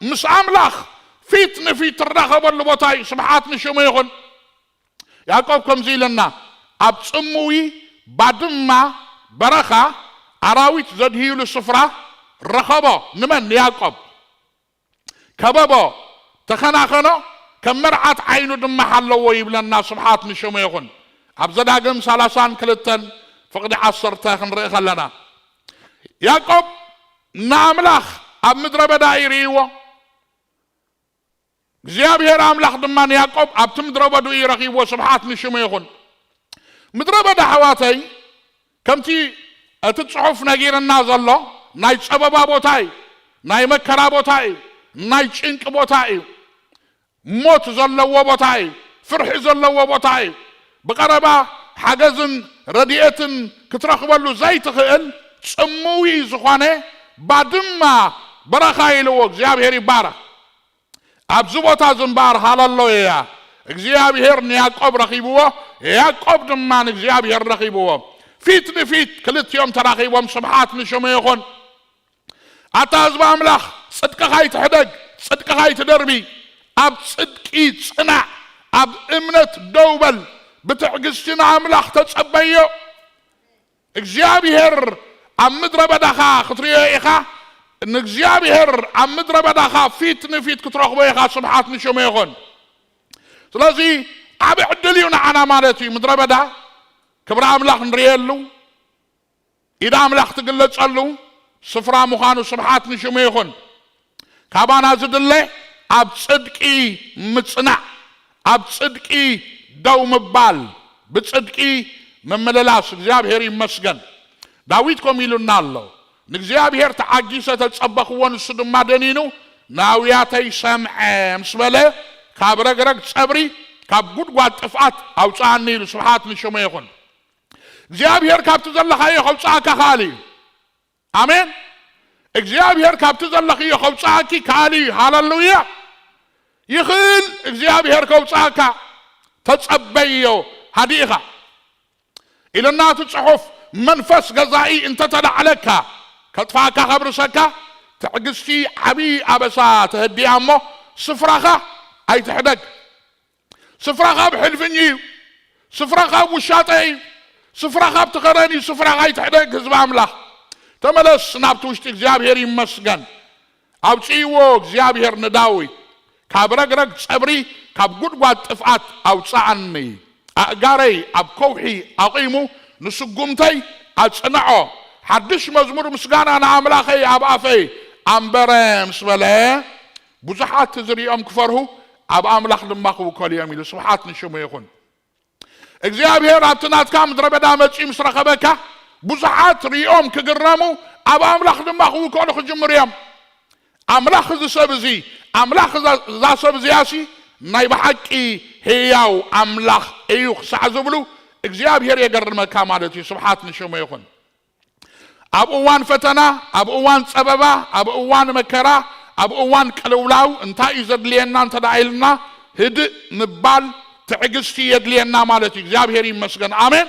ምስ ኣምላኽ ፊት ንፊት ትራኸበሉ ቦታ እዩ። ስብሓት ንሽሙ ይኹን። ያዕቆብ ከምዚ ኢለና፣ ኣብ ጽምዊ ባድማ በረኻ ኣራዊት ዘድህዩሉ ስፍራ ረኸቦ። ንመን? ንያዕቆብ። ከበቦ፣ ተኸናኸኖ፣ ከም መርዓት ዓይኑ ድማ ሓለዎ ይብለና። ስብሓት ንሽሙ ይኹን። ኣብ ዘዳግም ሰላሳን ክልተን ፍቕዲ ዓሰርተ ክንርኢ ከለና፣ ያዕቆብ ንኣምላኽ ኣብ ምድረ በዳ ይርእይዎ። እግዚኣብሔር ኣምላኽ ድማ ንያዕቆብ ኣብቲ ምድረ በድኡ እዩ ረኺብዎ። ስብሓት ንሽሙ ይኹን። ምድረ በዳ ኣሕዋተይ፣ ከምቲ እቲ ጽሑፍ ነጊርና ዘሎ፣ ናይ ጸበባ ቦታ እዩ፣ ናይ መከራ ቦታ እዩ፣ ናይ ጭንቂ ቦታ እዩ፣ ሞት ዘለዎ ቦታ እዩ፣ ፍርሒ ዘለዎ ቦታ እዩ። ብቐረባ ሓገዝን ረድኤትን ክትረኽበሉ ዘይትኽእል ጽምዊ ዝኾነ ባድማ በረኻ ኢልዎ። እግዚኣብሔር ይባረኽ። ኣብዚ ቦታ እዚ እምበኣር ሃለሎያ እግዚኣብሔር ንያዕቆብ ረኺብዎ፣ ያዕቆብ ድማ ንእግዚኣብሔር ረኺብዎ። ፊት ንፊት ክልቲኦም ተራኺቦም፣ ስብሓት ንሽሙ ይኹን። ኣታ ህዝቢ ኣምላኽ፣ ጽድቅኻ ኣይትሕደግ፣ ጽድቅኻ ኣይትደርቢ፣ ኣብ ጽድቂ ጽናዕ፣ ኣብ እምነት ደው በል፣ ብትዕግስቲ ንኣምላኽ ተጸበዮ። እግዚኣብሔር ኣብ ምድረ በዳኻ ክትርእዮ ኢኻ። ንእግዚኣብሔር ኣብ ምድረ በዳኻ ፊት ንፊት ክትረኽቦ ኢኻ። ስብሓት ንሽሙ ይኹን። ስለዚ ዓቢ ዕድል እዩ ንዓና ማለት እዩ። ምድረ በዳ ክብሪ ኣምላኽ ንርእየሉ፣ ኢድ ኣምላኽ ትግለጸሉ፣ ስፍራ ምዃኑ ስብሓት ንሽሙ ይኹን። ካባና ዝድለ ኣብ ጽድቂ ምጽናዕ፣ ኣብ ጽድቂ ደው ምባል፣ ብጽድቂ ምምልላስ። እግዚኣብሔር ይመስገን። ዳዊት ከምኡ ኢሉና ኣሎ፣ "ንእግዚኣብሔር ተዓጊሰ ተጸበኽዎ፣ ንሱ ድማ ደኒኑ ናውያተይ ሰምዐ" ምስ በለ፣ "ካብ ረግረግ ጸብሪ፣ ካብ ጉድጓድ ጥፍኣት ኣውጽኣኒ" ኢሉ። ስብሓት ንሽሙ ይኹን። እግዚኣብሔር ካብቲ ዘለኻዮ ከውጽኣካ ከኣል እዩ። ኣሜን። እግዚኣብሔር ካብቲ ዘለኽዮ ከውጽኣኪ ከኣል እዩ። ሃለሉያ። ይኽእል እግዚኣብሔር ከውጽኣካ። ተጸበዮ። ሃዲእኻ ኢልና እቲ ጽሑፍ፣ መንፈስ ገዛኢ እንተተላዕለካ፣ ከጥፋእካ ከብርሰካ፣ ትዕግስቲ ዓብዪ ኣበሳ ተህዲኣ እሞ፣ ስፍራኻ ኣይትሕደግ። ስፍራኻ ኣብ ሕልፍኝ እዩ። ስፍራኻ ኣብ ውሻጠ እዩ። ስፍራኻ ኣብቲ ኸረን እዩ። ስፍራኻ ኣይትሕደግ፣ ህዝቢ ኣምላኽ። ተመለስ ናብቲ ውሽጢ። እግዚኣብሔር ይመስገን። ኣውፅእዎ እግዚኣብሔር ንዳዊት፣ "ካብ ረግረግ ጸብሪ፣ ካብ ጉድጓድ ጥፍኣት ኣውፅኣኒ። ኣእጋረይ ኣብ ከውሒ ኣቑሙ፣ ንስጉምተይ ኣጽንዖ። ሓድሽ መዝሙር ምስጋና ንኣምላኸይ ኣብ ኣፈይ ኣንበረ" ምስ በለ፣ ብዙሓት ዝሪኦም ክፈርሁ፣ ኣብ ኣምላኽ ድማ ክውከሉ እዮም ኢሉ። ስብሓት ንሽሙ ይኹን። እግዚኣብሔር ኣብቲ ናትካ ምድረ በዳ መጺኡ ምስ ረኸበካ፣ ብዙሓት ሪኦም ክግረሙ፣ ኣብ ኣምላኽ ድማ ክውከሉ ክጅምሩ እዮም። ኣምላኽ እዚ ሰብ እዚ፣ ኣምላኽ እዛ እዛ ሰብ እዚኣሲ ናይ ብሓቂ ህያው ኣምላኽ እዩ ክሳዕ ዝብሉ፣ እግዚኣብሔር የገርመካ ማለት እዩ። ስብሓት ንሽሙ ይኹን። ኣብ እዋን ፈተና፣ ኣብ እዋን ጸበባ፣ ኣብ እዋን መከራ፣ ኣብ እዋን ቅልውላው እንታይ እዩ ዘድልየና እንተ ደኣ ኢልና፣ ህድእ ምባል፣ ትዕግስቲ የድልየና ማለት እዩ። እግዚኣብሔር ይመስገን። ኣሜን።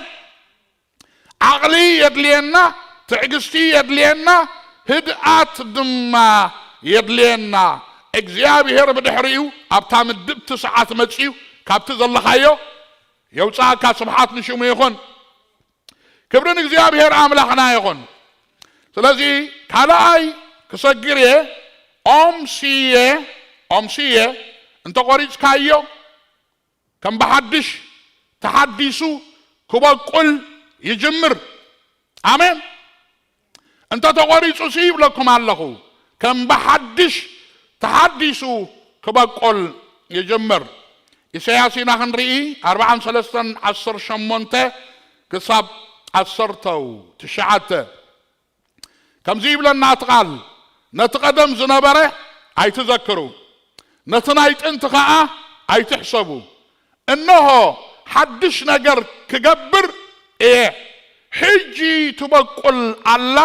ዓቕሊ የድልየና፣ ትዕግስቲ የድልየና፣ ህድኣት ድማ የድልየና። እግዚኣብሔር ብድሕሪኡ ኣብታ ምድብቲ ሰዓት መጺኡ ካብቲ ዘለኻዮ የውጽኣካ። ስብሓት ንሽሙ ይኹን። ክብሪ ንእግዚኣብሔር ኣምላኽና ይኹን። ስለዚ ካልኣይ ክሰግር እየ። ኦም ስየ፣ ኦም ስየ እንተቖሪጽካዮ ከም ብሓድሽ ተሓዲሱ ክበቁል ይጅምር። ኣሜን። እንተ ተቖሪጹ ሲ ይብለኩም ኣለኹ፣ ከም ብሓድሽ ተሓዲሱ ክበቁል ይጅምር። ኢሳያስ ኢና ክንርኢ፣ ኣርብዓን ሰለስተን ዓሰርተ ሸሞንተ ክሳብ ዓሰርተው ትሽዓተ። ከምዚ ይብለና እቲ ቃል፣ "ነቲ ቀደም ዝነበረ ኣይትዘክሩ፣ ነቲ ናይ ጥንቲ ኸኣ ኣይትሕሰቡ። እንሆ ሓድሽ ነገር ክገብር እየ፣ ሕጂ ትበቁል ኣላ፣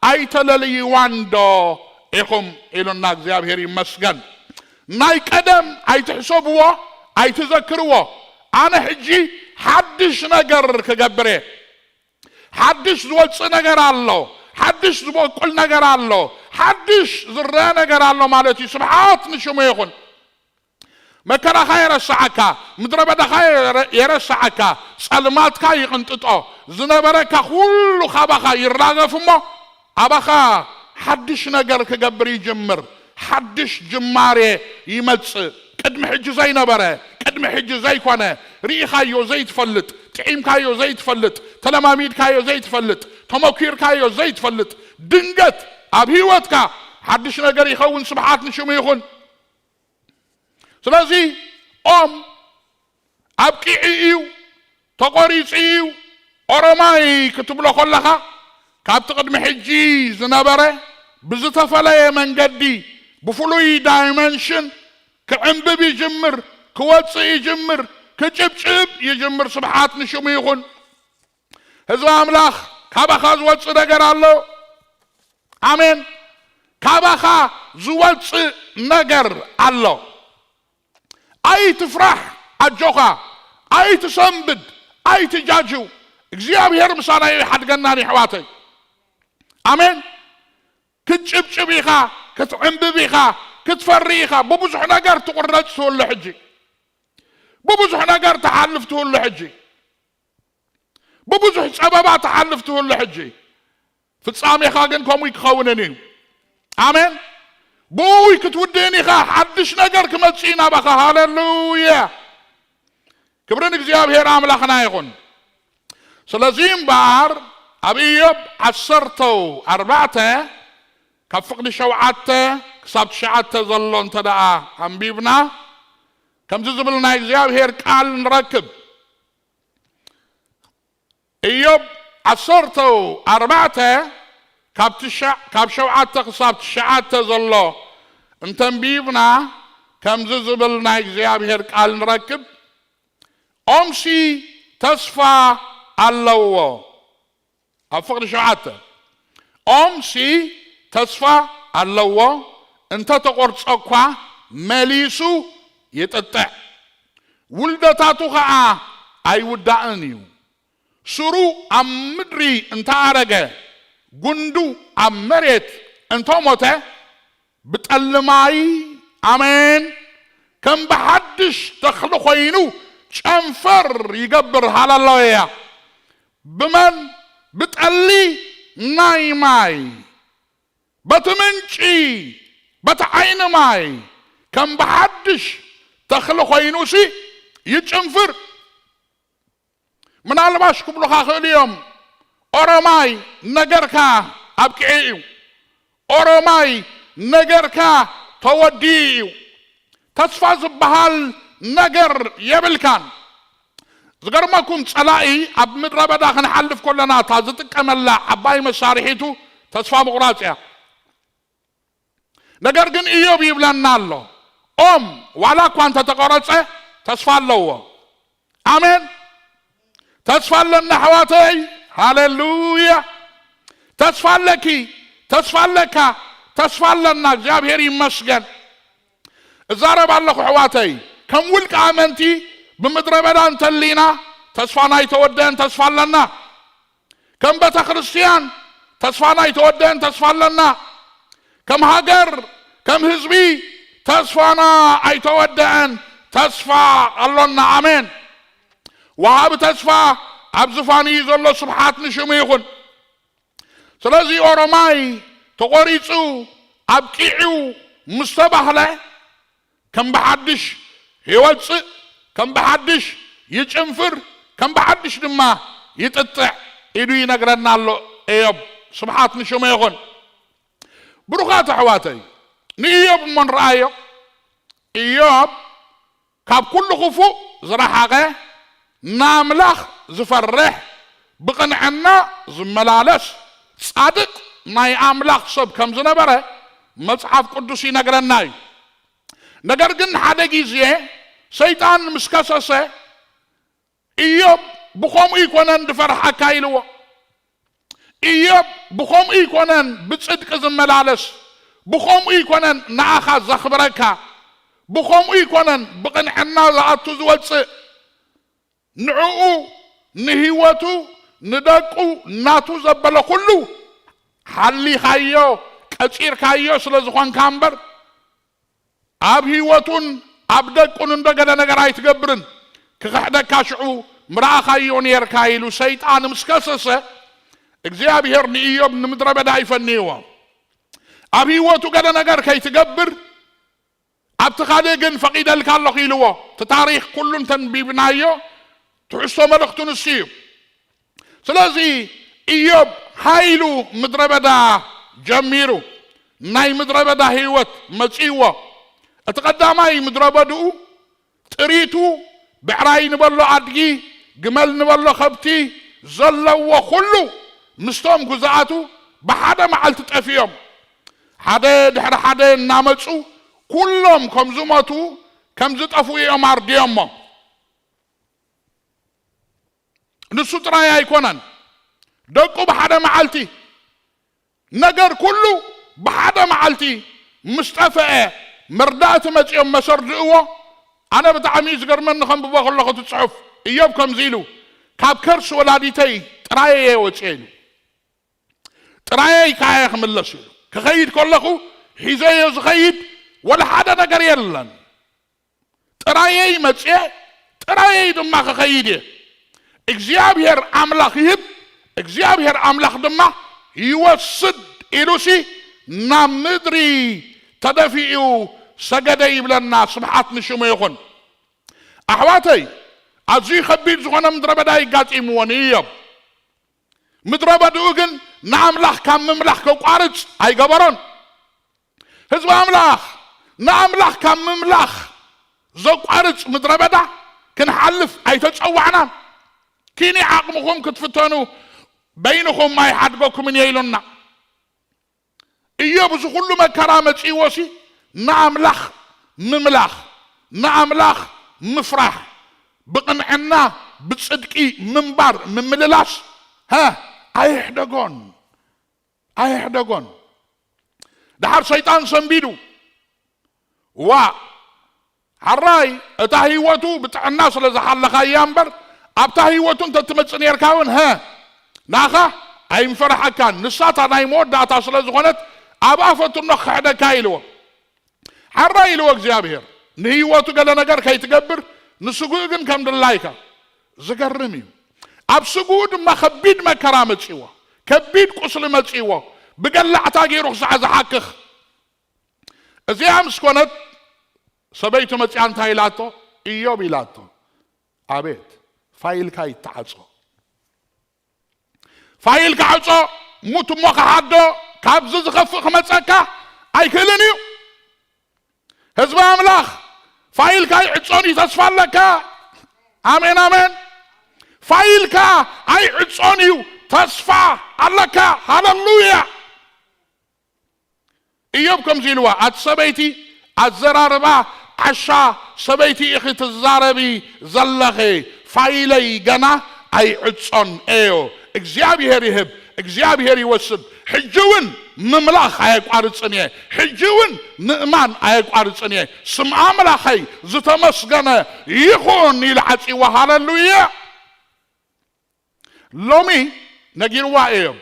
ኣይተለልይዋን ዶ ኢኹም?" ኢሉና። እግዚኣብሔር ይመስገን። ናይ ቀደም ኣይትሕሰብዎ፣ ኣይትዘክርዎ። ኣነ ሕጂ ሓድሽ ነገር ክገብር እየ። ሓድሽ ዝወጽእ ነገር ኣሎ። ሓድሽ ዝበቁል ነገር ኣሎ። ሓድሽ ዝረአ ነገር ኣሎ ማለት እዩ። ስብሓት ንሽሙ ይኹን። መከራኻ የረስዓካ፣ ምድረ በዳኻ የረ-፣ የረስዓካ፣ ጸልማትካ ይቕንጥጦ፣ ዝነበረካ ኩሉ ካባኻ ይራገፍ እሞ ኣባኻ ሓድሽ ነገር ክገብር ይጅምር። ሓድሽ ጅማሬ ይመጽእ። ቅድሚ ሕጂ ዘይነበረ፣ ቅድሚ ሕጂ ዘይኮነ፣ ርኢኻዮ ዘይትፈልጥ፣ ጥዒምካዮ ዘይትፈልጥ፣ ተለማሚድካዮ ዘይትፈልጥ፣ ተመኲርካዮ ዘይትፈልጥ፣ ድንገት ኣብ ህይወትካ ሓድሽ ነገር ይኸውን። ስብሓት ንሽሙ ይኹን። ስለዚ ኦም ኣብቂዑ እዩ፣ ተቖሪጹ እዩ፣ ኦሮማይ ክትብሎ ከለኻ፣ ካብቲ ቅድሚ ሕጂ ዝነበረ ብዝተፈለየ መንገዲ፣ ብፍሉይ ዳይመንሽን ክዕንብብ ይጅምር፣ ክወጽእ ይጅምር፣ ክጭብጭብ ይጅምር። ስብሓት ንሽሙ ይኹን። ህዝቢ ኣምላኽ፣ ካባኻ ዝወጽእ ነገር ኣሎ። ኣሜን። ካባኻ ዝወጽእ ነገር ኣሎ። ኣይትፍራሕ፣ ኣጆኻ፣ ኣይትሰንብድ፣ ኣይትጃጅው። እግዚኣብሔር ምሳና እዩ፣ ይሓድገናን፣ የሕዋተይ። ኣሜን። ክትጭብጭብ ኢኻ፣ ክትዕንብብ ኢኻ፣ ክትፈሪ ኢኻ። ብብዙሕ ነገር ትቑረጽ ትህሉ ሕጂ። ብብዙሕ ነገር ትሓልፍ ትህሉ ሕጂ። ብብዙሕ ጸበባ ትሓልፍ ትህሉ ሕጂ። ፍጻሜኻ ግን ከምኡ ክኸውንን እዩ። ኣሜን። ብእዊ ክትውድእን ኢኻ። ሓድሽ ነገር ክመጽእ እዩ ናባኻ። ሃሌሉያ። ክብሪ ንእግዚኣብሔር ኣምላኽና ይኹን። ስለዚ እምበኣር ኣብ ኢዮብ ዓሰርተው ኣርባዕተ ካብ ፍቕዲ ሸውዓተ ክሳብ ትሽዓተ ዘሎ እንተ ደኣ ኣንቢብና፣ ከምዚ ዝብል ናይ እግዚኣብሔር ቃል ንረክብ። ኢዮብ ዓሰርተ ኣርባዕተ ካብ ትሽዓ-፣ ካብ ሸውዓተ ክሳብ ትሽዓተ ዘሎ እንተንቢብና፣ ከምዚ ዝብል ናይ እግዚኣብሔር ቃል ንረክብ። ኦምሲ ተስፋ ኣለዎ። ኣብ ፍቕዲ ሸውዓተ፣ ኦምሲ ተስፋ ኣለዎ፣ እንተ ተቖርጸ እኳ መሊሱ ይጥጥዕ፣ ውልደታቱ ኸኣ ኣይውዳእን እዩ። ሱሩ ኣብ ምድሪ እንተ ኣረገ፣ ጉንዱ ኣብ መሬት እንተ ሞተ፣ ብጠሊ ማይ፣ ኣሜን፣ ከም ብሓድሽ ተኽሊ ኮይኑ ጨንፈር ይገብር። ሃለሉያ። ብመን? ብጠሊ ናይ ማይ፣ በቲ ምንጪ፣ በቲ ዓይኒ ማይ ከም ብሓድሽ ተኽሊ ኮይኑሲ ይጭንፍር። ምናልባሽ ክብሉኻ ክእሉ እዮም፣ ኦሮማይ ነገርካ ኣብቂዑ እዩ፣ ኦሮማይ ነገርካ ተወዲኡ እዩ፣ ተስፋ ዝበሃል ነገር የብልካን። ዝገርመኩም፣ ጸላኢ ኣብ ምድረ በዳ ክንሓልፍ ከለና እታ ዝጥቀመላ ዓባይ መሳርሒቱ ተስፋ ምቑራጽ እያ። ነገር ግን ኢዮብ ይብለና ኣሎ፣ ኦም ዋላ እኳ እንተተቆረጸ ተስፋ ኣለዎ። ኣሜን። ተስፋ ኣለና ኣሕዋተይ። ሃሌሉያ። ተስፋ ኣለኪ፣ ተስፋ ኣለካ፣ ተስፋ ኣለና። እግዚኣብሔር ይመስገን። እዛረብ ኣለኹ ኣሕዋተይ፣ ከም ውልቀ ኣመንቲ ብምድረ በዳ እንተሊና ተስፋና ኣይተወደአን፣ ተስፋ ኣለና። ከም ቤተ ክርስቲያን ተስፋና ኣይተወደአን፣ ተስፋ ኣለና። ከም ሃገር፣ ከም ህዝቢ ተስፋና ኣይተወደአን፣ ተስፋ ኣሎና። ኣሜን። ወሃቢ ተስፋ ኣብ ዝፋን እዩ ዘሎ፣ ስብሓት ንሽሙ ይኹን። ስለዚ ኦሮማይ ተቖሪጹ ኣብቂዑ ምስ ተባህለ፣ ከም ብሓድሽ ይወጽእ፣ ከም ብሓድሽ ይጭንፍር፣ ከም ብሓድሽ ድማ ይጥጥዕ ኢሉ ይነግረና ኣሎ እዮብ። ስብሓት ንሽሙ ይኹን። ብሩኻት ኣሕዋተይ፣ ንእዮብ እሞ ንረኣዮ። እዮብ ካብ ኩሉ ክፉእ ዝረሓቐ፣ ንኣምላኽ ዝፈርሕ፣ ብቕንዕና ዝመላለስ፣ ጻድቕ ናይ ኣምላኽ ሰብ ከም ዝነበረ መጽሓፍ ቅዱስ ይነግረና እዩ። ነገር ግን ሓደ ግዜ ሰይጣን ምስ ከሰሰ፣ እዮብ ብኸምኡ ይኮነን ድፈርሓካ ኢልዎ። እዮብ ብኸምኡ ይኮነን ብጽድቂ ዝመላለስ፣ ብኸምኡ ይኮነን ንኣኻ ዘኽብረካ፣ ብኸምኡ ይኮነን ብቕንዕና ዝኣቱ ዝወጽእ። ንዕኡ፣ ንህይወቱ፣ ንደቁ፣ ናቱ ዘበለ ኩሉ ሓሊኻዮ፣ ቀጺርካዮ ስለ ዝኾንካ እምበር፣ ኣብ ህይወቱን ኣብ ደቁን እንዶ ገለ ነገር ኣይትገብርን፣ ክኽሕደካ ሽዑ ምረኣኻዮ ነርካ ኢሉ ሰይጣን ምስ ከሰሰ፣ እግዚኣብሔር ንእዮብ ንምድረ በዳ ይፈንይዎ። ኣብ ህይወቱ ገለ ነገር ከይትገብር፣ ኣብቲ ካልእ ግን ፈቒደልካ ኣለኹ ኢልዎ። እቲ ታሪኽ ኩሉ እንተንቢብናዮ፣ ትሕዝቶ መልእኽቱ ንሱ እዩ። ስለዚ እዮብ ሃይሉ ምድረ በዳ ጀሚሩ፣ ናይ ምድረ በዳ ህይወት መጺእዎ። እቲ ቀዳማይ ምድረ በድኡ ጥሪቱ፣ ብዕራይ ንበሎ ኣድጊ፣ ግመል ንበሎ ከብቲ፣ ዘለዎ ኩሉ ምስቶም ግዙኣቱ ብሓደ መዓልቲ ጠፊኦም። ሓደ ድሕሪ ሓደ እናመጹ ኩሎም ከም ዝሞቱ፣ ከም ዝጠፍኡ እዮም ኣርድዮሞ። ንሱ ጥራይ ኣይኮነን፣ ደቁ ብሓደ መዓልቲ፣ ነገር ኩሉ ብሓደ መዓልቲ ምስ ጠፍአ፣ መርዳእቲ መጺኦም መሰርድእዎ። ኣነ ብጣዕሚ እዩ ዝገርመኒ ከንብቦ ከለኹ እቲ ጽሑፍ። እዮብ ከምዚ ኢሉ፣ "ካብ ከርሲ ወላዲተይ ጥራየየ ወጽየ" ኢሉ። "ጥራየይ ከኣ እየ ክምለስ" ኢሉ። "ክኸይድ ከለኹ ሒዘዮ ዝኸይድ ወላ ሓደ ነገር የለን። ጥራየይ መጽየ፣ ጥራየይ ድማ ክኸይድ እየ። እግዚኣብሔር ኣምላኽ ይህብ፣ እግዚኣብሔር ኣምላኽ ድማ ይወስድ" ኢሉሲ ናብ ምድሪ ተደፊኡ ሰገደ ይብለና። ስብሓት ንሽሙ ይኹን። ኣሕዋተይ፣ ኣዝዩ ከቢድ ዝኾነ ምድረ በዳ ይጋጢምዎ ንእዮብ። ምድረ በድኡ ግን ንኣምላኽ ካብ ምምላኽ ከቋርጽ ኣይገበሮን። ህዝቢ ኣምላኽ ንኣምላኽ ካብ ምምላኽ ዘቋርጽ ምድረ በዳ ክንሓልፍ ኣይተጸዋዕናን። ኪኒ ዓቕምኹም ክትፍተኑ በይንኹም ኣይሓድገኩምን እየ ኢሉና። እዮብ እዚ ኩሉ መከራ መጺእዎሲ ንኣምላኽ ምምላኽ፣ ንኣምላኽ ምፍራሕ፣ ብቕንዕና ብጽድቂ ምንባር ምምልላስ፣ ሃ፣ ኣየሕደጎን፣ ኣየሕደጎን። ደሓር ሰይጣን ሰንቢዱ፣ ዋ፣ ሓራይ እታ ህይወቱ ብጥዕና ስለ ዝሓለኻያ እምበር ኣብታ ህይወቱ እንተትመጽእ ነርካ እውን፣ ሀ፣ ናኻ ኣይምፈርሓካን፣ ንሳ እታ ናይ መወዳእታ ስለ ዝኾነት ኣብኣ ፈትኖ ክሕደካ ኢልዎ። ሓራይ ኢልዎ እግዚኣብሔር፣ ንህይወቱ ገለ ነገር ከይትገብር ንስጉኡ ግን ከም ድላይካ። ዝገርም እዩ። ኣብ ስጉኡ ድማ ከቢድ መከራ መጺዎ፣ ከቢድ ቁስሊ መጺዎ፣ ብገላዕታ ገይሩ ክሳዕ ዝሓክኽ። እዚኣ ምስ ኮነት ሰበይቱ መጺኣ እንታይ ኢላቶ? እዮብ ኢላቶ፣ ኣቤት፣ ፋይልካ ይተዓጾ፣ ፋይልካ ዕጾ፣ ሙት እሞ ክሓዶ፣ ካብዚ ዝኸፍእ ክመጸካ ኣይክእልን እዩ። ህዝቢ ኣምላኽ፣ ፋይልካ ኣይዕጾን እዩ፣ ተስፋ ኣለካ። ኣሜን፣ ኣሜን። ፋይልካ ኣይዕጾን እዩ፣ ተስፋ ኣለካ። ሃለሉያ። እዮብ ከምዚ ኢልዋ፣ ኣቲ ሰበይቲ ኣዘራርባ ዓሻ ሰበይቲ ኢኺ ትዛረቢ ዘለኺ፣ ፋይለይ ገና ኣይዕጾን እዮ። እግዚኣብሔር ይህብ፣ እግዚኣብሔር ይወስድ። ሕጂ እውን ምምላኽ ኣየቋርጽን እየ፣ ሕጂ እውን ምእማን ኣየቋርጽን እየ። ስም ኣምላኸይ ዝተመስገነ ይኹን ኢሉ ዓጺዋ። ሃለሉያ። ሎሚ ነጊርዋ እዮም።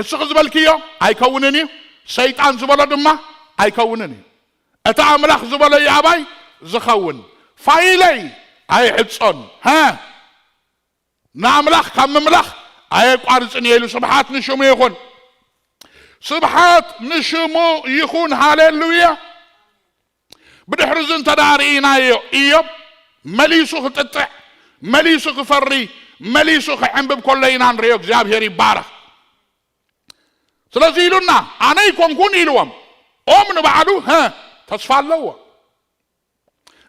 እስኺ ዝበልክዮ ኣይከውንን እዩ፣ ሰይጣን ዝበሎ ድማ ኣይከውንን እዩ። እቲ ኣምላኽ ዝበሎ እዩ ኣባይ ዝኸውን። ፋይለይ ኣይዕጾን። ሀ፣ ንኣምላኽ ካብ ምምላኽ ኣየቋርጽን እየ ኢሉ። ስብሓት ንሽሙ ይኹን፣ ስብሓት ንሽሙ ይኹን። ሃሌሉያ። ብድሕሪ እዚ እንተ ደኣ ርኢናዮ፣ እዮብ መሊሱ ክጥጥዕ፣ መሊሱ ክፈሪ፣ መሊሱ ክዕንብብ ከሎ ኢና ንርእዮ። እግዚኣብሔር ይባረኽ። ስለዚ ኢሉና፣ ኣነ ኣይኮንኩን ኢልዎም። ኦም ንባዕሉ፣ ሀ፣ ተስፋ ኣለዎ።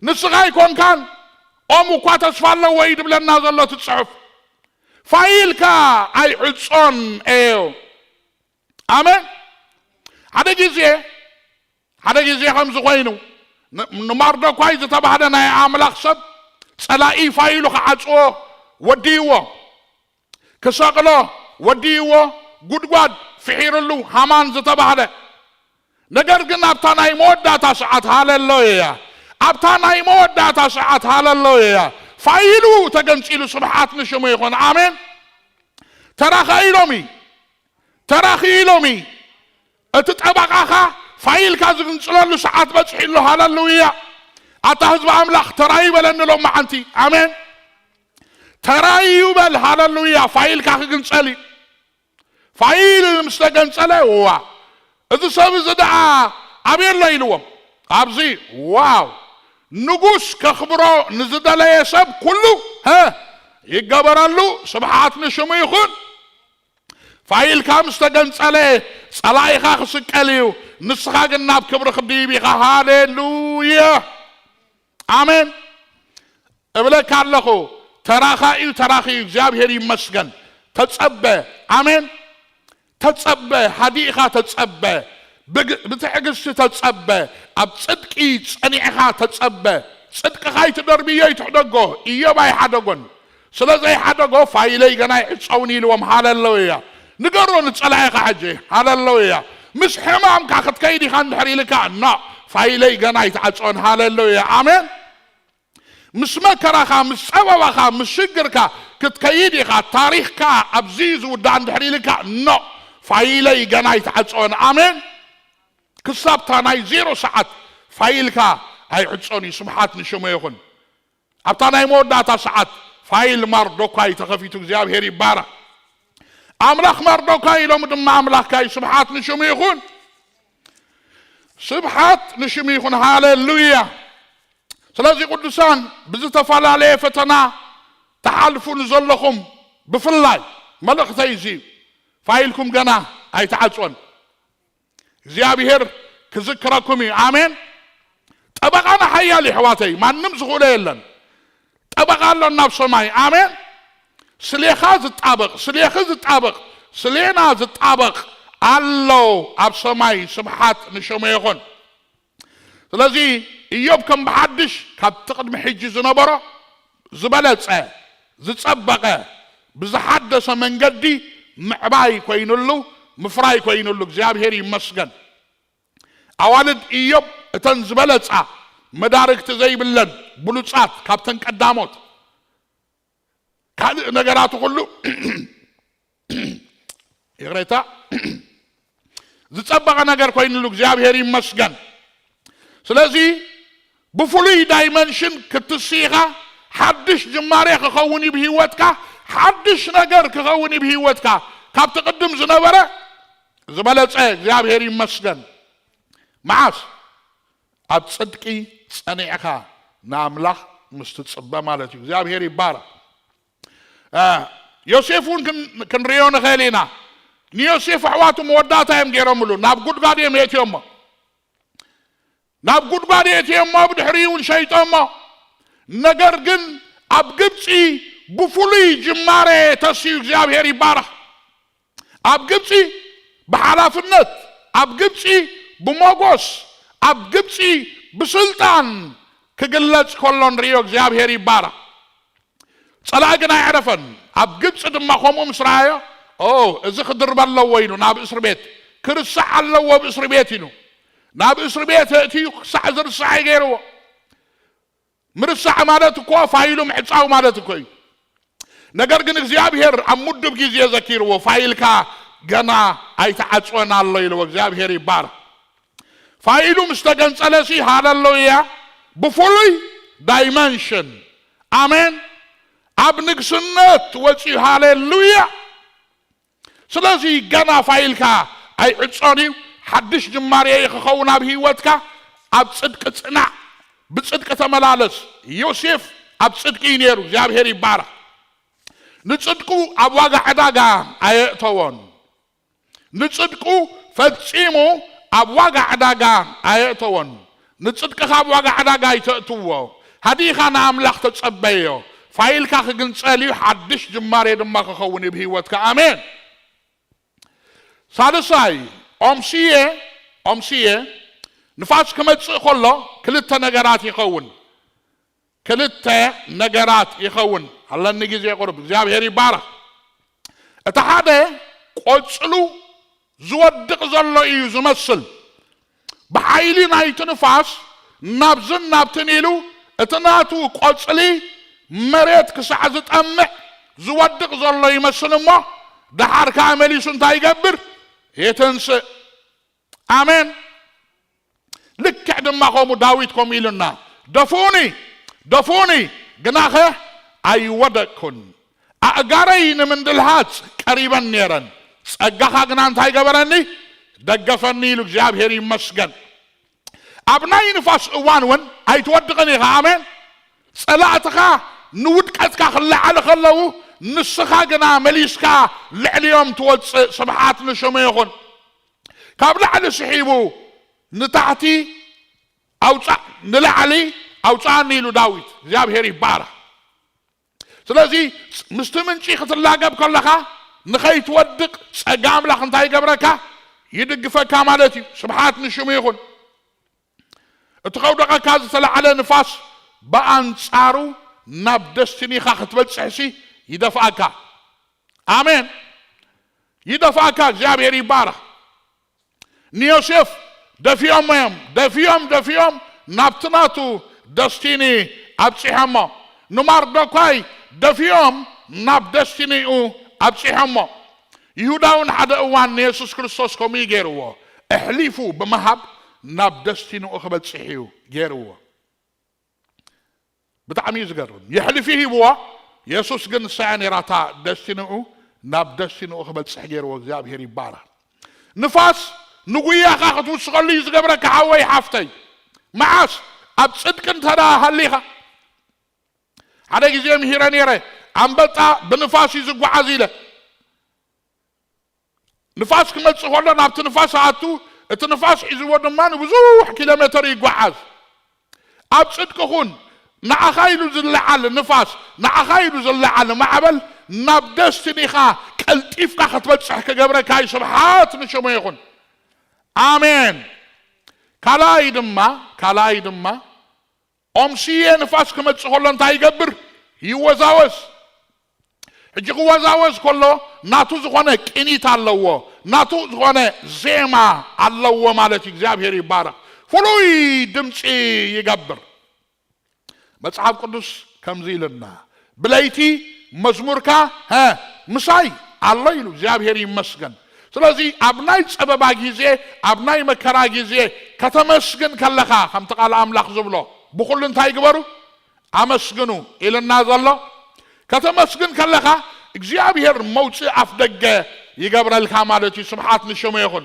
ንስኻ ኣይኮንካን፣ ኦም እኳ ተስፋ ኣለዎ እዩ ድብለና ዘሎ እቲ ጽሑፍ። ፋይልካ ኣይዕጾን እዩ። ኣሜን። ሓደ ግዜ፣ ሓደ ግዜ ከምዚ ኮይኑ፣ ን-፣ ንማርዶኳይ ዝተባህለ ናይ ኣምላኽ ሰብ ጸላኢ ፋይሉ ክዓጽዎ ወዲእዎ፣ ክሰቕሎ ወዲእዎ፣ ጉድጓድ ፍሒርሉ ሃማን ዝተባህለ። ነገር ግን ኣብታ ናይ መወዳእታ ሰዓት፣ ሃሌሉያ፣ ኣብታ ናይ መወዳእታ ሰዓት፣ ሃሌሉያ፣ ፋይሉ ተገንጺሉ። ስብሓት ንሽሙ ይኹን። ኣሜን። ተራኸ ኢሎም እዩ። ተራኺ ኢሎም እዩ። እቲ ጠበቓኻ ፋይልካ ዝግንጽለሉ ሰዓት በጺሑ ኣሎ። ሃሌሉያ። ኣታ ህዝቢ ኣምላኽ፣ ተራዩ በለኒ ሎመዓንቲ። ኣሜን። ተራዩ በል። ሃሌሉያ። ፋይልካ ክግንጸል እዩ። ፋይል ምስ ተገንጸለ፣ ዋ፣ እዚ ሰብ እዚ ደኣ ኣበይ ኣሎ ኢልዎም። ኣብዚ፣ ዋው፣ ንጉስ ከኽብሮ ንዝደለየ ሰብ ኩሉ፣ ሀ፣ ይገበረሉ። ስብሓት ንሽሙ ይኹን። ፋይልካ ምስ ተገንጸለ፣ ጸላኢኻ ክስቀል እዩ፣ ንስኻ ግን ናብ ክብሪ ክድይብ ኢኻ። ሃሌሉያ። ኣሜን። እብለካ ኣለኹ፣ ተራኻ እዩ፣ ተራኺ እዩ። እግዚኣብሔር ይመስገን። ተጸበ። ኣሜን። ተጸበ፣ ሃዲእኻ ተጸበ። ብግ-፣ ብትዕግስቲ ተጸበ። ኣብ ጽድቂ ጸኒዕኻ ተጸበ። ጽድቅኻ ኣይትደርብዮ፣ ኣይትሕደጎ። ኢዮብ ኣይሓደጎን። ስለ ዘይሓደጎ፣ ፋይለይ ገና ኣይዕጸውን ኢልዎም። ሃሌሉያ። ንገሮ ንጸላኢኻ ሕጂ። ሃሌሉያ። ምስ ሕማምካ ክትከይድ ኢኻ እንድሕር ኢልካ፣ ኖ፣ ፋይለይ ገና ኣይተዓጸወን። ሃሌሉያ። ኣሜን። ምስ መከራኻ፣ ምስ ጸበባኻ፣ ምስ ሽግርካ ክትከይድ ኢኻ። ታሪኽካ ኣብዚ እዩ ዝውዳእ እንድሕር ኢልካ፣ ኖ፣ ፋይለይ ገና ኣይተዓጸወን። ኣሜን። ክሳብታ ናይ ዜሮ ሰዓት ፋይልካ ኣይዕጸን እዩ። ስብሓት ንሽሙ ይኹን። ኣብታ ናይ መወዳእታ ሰዓት ፋይል ማርዶካይ ተኸፊቱ። እግዚኣብሔር ይባረኽ። ኣምላኽ ማርዶካይ ኢሎም ድማ ኣምላኽካ እዩ። ስብሓት ንሽሙ ይኹን። ስብሓት ንሽሙ ይኹን። ሃሌሉያ። ስለዚ ቅዱሳን፣ ብዝተፈላለየ ፈተና ትሓልፉ ንዘለኹም ብፍላይ መልእኽተይ እዚ እዩ። ፋይልኩም ገና ኣይተዓጽወን። እግዚኣብሔር ክዝክረኩም እዩ። ኣሜን። ጠበቓና ሓያል እዩ ኣሕዋተይ፣ ማንም ዝኽእሎ የለን። ጠበቓ ኣሎ ናብ ሰማይ። ኣሜን። ስሌኻ ዝጣበቕ፣ ስሌኺ ዝጣበቕ፣ ስሌና ዝጣበቕ ኣሎ ኣብ ሰማይ። ስብሓት ንሸሙ ይኹን። ስለዚ ኢዮብ ከም ብሓድሽ ካብቲ ቅድሚ ሕጂ ዝነበሮ ዝበለጸ፣ ዝጸበቐ፣ ብዝሓደሰ መንገዲ ምዕባይ ኮይኑሉ፣ ምፍራይ ኮይኑሉ፣ እግዚኣብሔር ይመስገን። ኣዋልድ ኢዮብ እተን ዝበለጻ፣ መዳርግቲ ዘይብለን፣ ብሉጻት፣ ካብተን ቀዳሞት፣ ካልእ ነገራቱ ኩሉ ይቕሬታ ዝጸበቐ ነገር ኮይኑሉ እግዚኣብሔር ይመስገን። ስለዚ ብፍሉይ ዳይመንሽን ክትስኢኻ፣ ሓድሽ ጅማሬ ክኸውን እዩ ብህይወትካ፣ ሓድሽ ነገር ክኸውን እዩ ብህይወትካ። ካብቲ ቅድም ዝነበረ ዝበለጸ እግዚኣብሔር ይመስገን። መዓስ ኣብ ጽድቂ ጸኒዕካ ንኣምላኽ ምስ ትጽበ ማለት እዩ። እግዚኣብሔር ይባረኽ። ዮሴፍ እውን ክንሪኦ ንኽእል ኢና። ንዮሴፍ ኣሕዋቱ መወዳእታ እዮም ገይሮምሉ። ናብ ጉድጓድ እዮም የእትዮሞ። ናብ ጉድጓድ የእትዮሞ፣ ብድሕሪኡ እውን ሸይጦሞ። ነገር ግን ኣብ ግብፂ ብፍሉይ ጅማሬ ተስዩ። እግዚኣብሔር ይባረኽ። ኣብ ግብፂ ብሓላፍነት፣ ኣብ ግብፂ ብሞጎስ፣ ኣብ ግብፂ ብስልጣን ክግለፅ ከሎ ንሪኦ። እግዚኣብሔር ይባረኽ። ጸላኢ ግን ኣየዕረፈን። ኣብ ግብፂ ድማ ከምኡ ምስ ረኣዮ፣ ኦ፣ እዚ ክድርበ ኣለዎ ኢሉ ናብ እስር ቤት፣ ክርስዕ ኣለዎ ኣብ እስር ቤት ኢሉ ናብ እስር ቤት የእትዩ። ክሳዕ ዝርስዕ ገይርዎ። ምርሳዕ ማለት እኮ ፋይሉ ምዕጻው ማለት እኮ እዩ። ነገር ግን እግዚኣብሔር ኣብ ምዱብ ግዜ ዘኪርዎ፣ ፋይልካ ገና ኣይተዓጽወን ኣሎ ኢልዎ። እግዚኣብሔር ይባረኽ። ፋይሉ ምስ ተገንጸለሲ፣ ሃለሉያ፣ ብፍሉይ ዳይመንሽን፣ ኣሜን፣ ኣብ ንግስነት ወጺኡ። ሃሌሉያ። ስለዚ ገና ፋይልካ ኣይዕጾን እዩ። ሓድሽ ጅማሬ እዩ ክኸውን ኣብ ህይወትካ። ኣብ ጽድቂ ጽናዕ፣ ብጽድቂ ተመላለስ። ዮሴፍ ኣብ ጽድቂ እዩ ነይሩ። እግዚኣብሔር ይባረኽ። ንጽድቁ ኣብ ዋጋ ዕዳጋ ኣየእተዎን። ንጽድቁ ፈጺሙ ኣብ ዋጋ ዕዳጋ ኣየእተዎን። ንጽድቅኻ ኣብ ዋጋ ዕዳጋ ኣይተእትዎ። ሃዲኻ ንኣምላኽ ተጸበዮ። ፋይልካ ክግንጸል እዩ፣ ሓድሽ ጅማሬ ድማ ክኸውን እዩ ብህይወትካ። ኣሜን። ሳልሳይ፣ ኦምስየ፣ ኦምስየ፣ ንፋስ ክመጽእ ከሎ ክልተ ነገራት ይኸውን። ክልተ ነገራት ይኸውን። ኣለኒ ግዜ ቁሩብ። እግዚኣብሔር ይባረኽ። እቲ ሓደ፣ ቆጽሉ ዝወድቕ ዘሎ እዩ ዝመስል። ብሓይሊ ናይቲ ንፋስ ናብዝን ናብትን ኢሉ፣ እቲ ናቱ ቆጽሊ መሬት ክሳዕ ዝጠምዕ ዝወድቕ ዘሎ ይመስል እሞ፣ ደሓር ከኣ መሊሱ እንታይ ይገብር? ይትንስእ። ኣሜን። ልክዕ ድማ ከምኡ ዳዊት ከምኡ ኢሉና፣ ደፉኒ፣ ደፉኒ፣ ግናኸ ኣይወደቅኩን። ኣእጋረይ ንምንድልሃጽ ቀሪበን ነይረን፣ ጸጋኻ ግና እንታይ ገበረኒ? ደገፈኒ ኢሉ። እግዚኣብሔር ይመስገን። ኣብ ናይ ንፋስ እዋን እውን ኣይትወድቕን ኢኻ። ኣሜን። ጸላእትኻ ንውድቀትካ ክለዓሉ ከለዉ፣ ንስኻ ግና መሊስካ ልዕሊኦም ትወጽእ። ስብሓት ንሽሙ ይኹን። ካብ ላዕሊ ስሒቡ ንታሕቲ ኣውጻእ፣ ንላዕሊ ኣውጻእኒ ኢሉ ዳዊት። እግዚኣብሔር ይባረኽ። ስለዚ ምስቲ ምንጪ ክትላገብ ከለኻ ንኸይትወድቕ ጸጋ ኣምላኽ እንታይ ይገብረካ? ይድግፈካ ማለት እዩ። ስብሓት ንሽሙ ይኹን። እቲ ከውደቐካ ዝተላዕለ ንፋስ ብኣንጻሩ ናብ ደስቲኒኻ ክትበጽሕሲ ይደፍኣካ። ኣሜን። ይደፍኣካ። እግዚኣብሔር ይባረኽ። ንዮሴፍ ደፊኦሞ እዮም። ደፊኦም፣ ደፊኦም ናብቲ ናቱ ደስቲኒ ኣብጺሖሞ። ንማርዶኳይ ደፊኦም ናብ ደስቲኒኡ ኣብጺሖሞ። ይሁዳ እውን ሓደ እዋን ንየሱስ ክርስቶስ ከምኡ እዩ ገይርዎ። ኣሕሊፉ ብምሃብ ናብ ደስቲንኡ ክበጽሕ እዩ ገይርዎ። ብጣዕሚ እዩ ዝገርም። የሕሊፉ ሂብዎ። የሱስ ግን ንሳ እያ ነይራ እታ ደስቲንኡ፣ ናብ ደስቲንኡ ክበጽሕ ገይርዎ። እግዚኣብሔር ይባረኽ። ንፋስ ንጉያኻ ክትውስኸሉ እዩ ዝገብረካ ሓወይ ሓፍተይ። መዓስ? ኣብ ጽድቂ እንተ ደኣ ሃሊኻ። ሓደ ግዜ ምሂረ ነይረ፣ ኣንበጣ ብንፋስ እዩ ዝጓዓዝ ኢለ። ንፋስ ክመጽእ ከሎ ናብቲ ንፋስ ኣቱ፣ እቲ ንፋስ ሒዝዎ ድማ ንብዙሕ ኪሎ ሜተር ይጓዓዝ። ኣብ ጽድቂ ኩን። ንዓኻ ኢሉ ዝለዓል ንፋስ፣ ንዓኻ ኢሉ ዝለዓል ማዕበል ናብ ደስቲኒኻ ቀልጢፍካ ክትበጽሕ ክገብረካ እዩ። ስብሓት ንሽሙ ይኹን። ኣሜን። ካልኣይ ድማ፣ ካልኣይ ድማ ኦምስየ ንፋስ ክመጽእ ከሎ እንታይ ይገብር? ይወዛወዝ። ሕጂ ክወዛወዝ ከሎ ናቱ ዝኾነ ቅኒት ኣለዎ፣ ናቱ ዝኾነ ዜማ ኣለዎ ማለት እዩ። እግዚኣብሔር ይባረኽ። ፍሉይ ድምፂ ይገብር። መጽሓፍ ቅዱስ ከምዚ ኢልና፣ ብለይቲ መዝሙርካ፣ ሀ፣ ምሳይ ኣሎ ኢሉ። እግዚኣብሔር ይመስገን። ስለዚ ኣብ ናይ ጸበባ ግዜ፣ ኣብ ናይ መከራ ግዜ ከተመስግን ከለኻ፣ ከምቲ ቃል ኣምላኽ ዝብሎ፣ ብኹሉ እንታይ ግበሩ? ኣመስግኑ ኢልና ዘሎ። ከተመስግን ከለኻ እግዚኣብሔር መውፅእ ኣፍ ደገ ይገብረልካ ማለት እዩ። ስብሓት ንሽሙ ይኹን።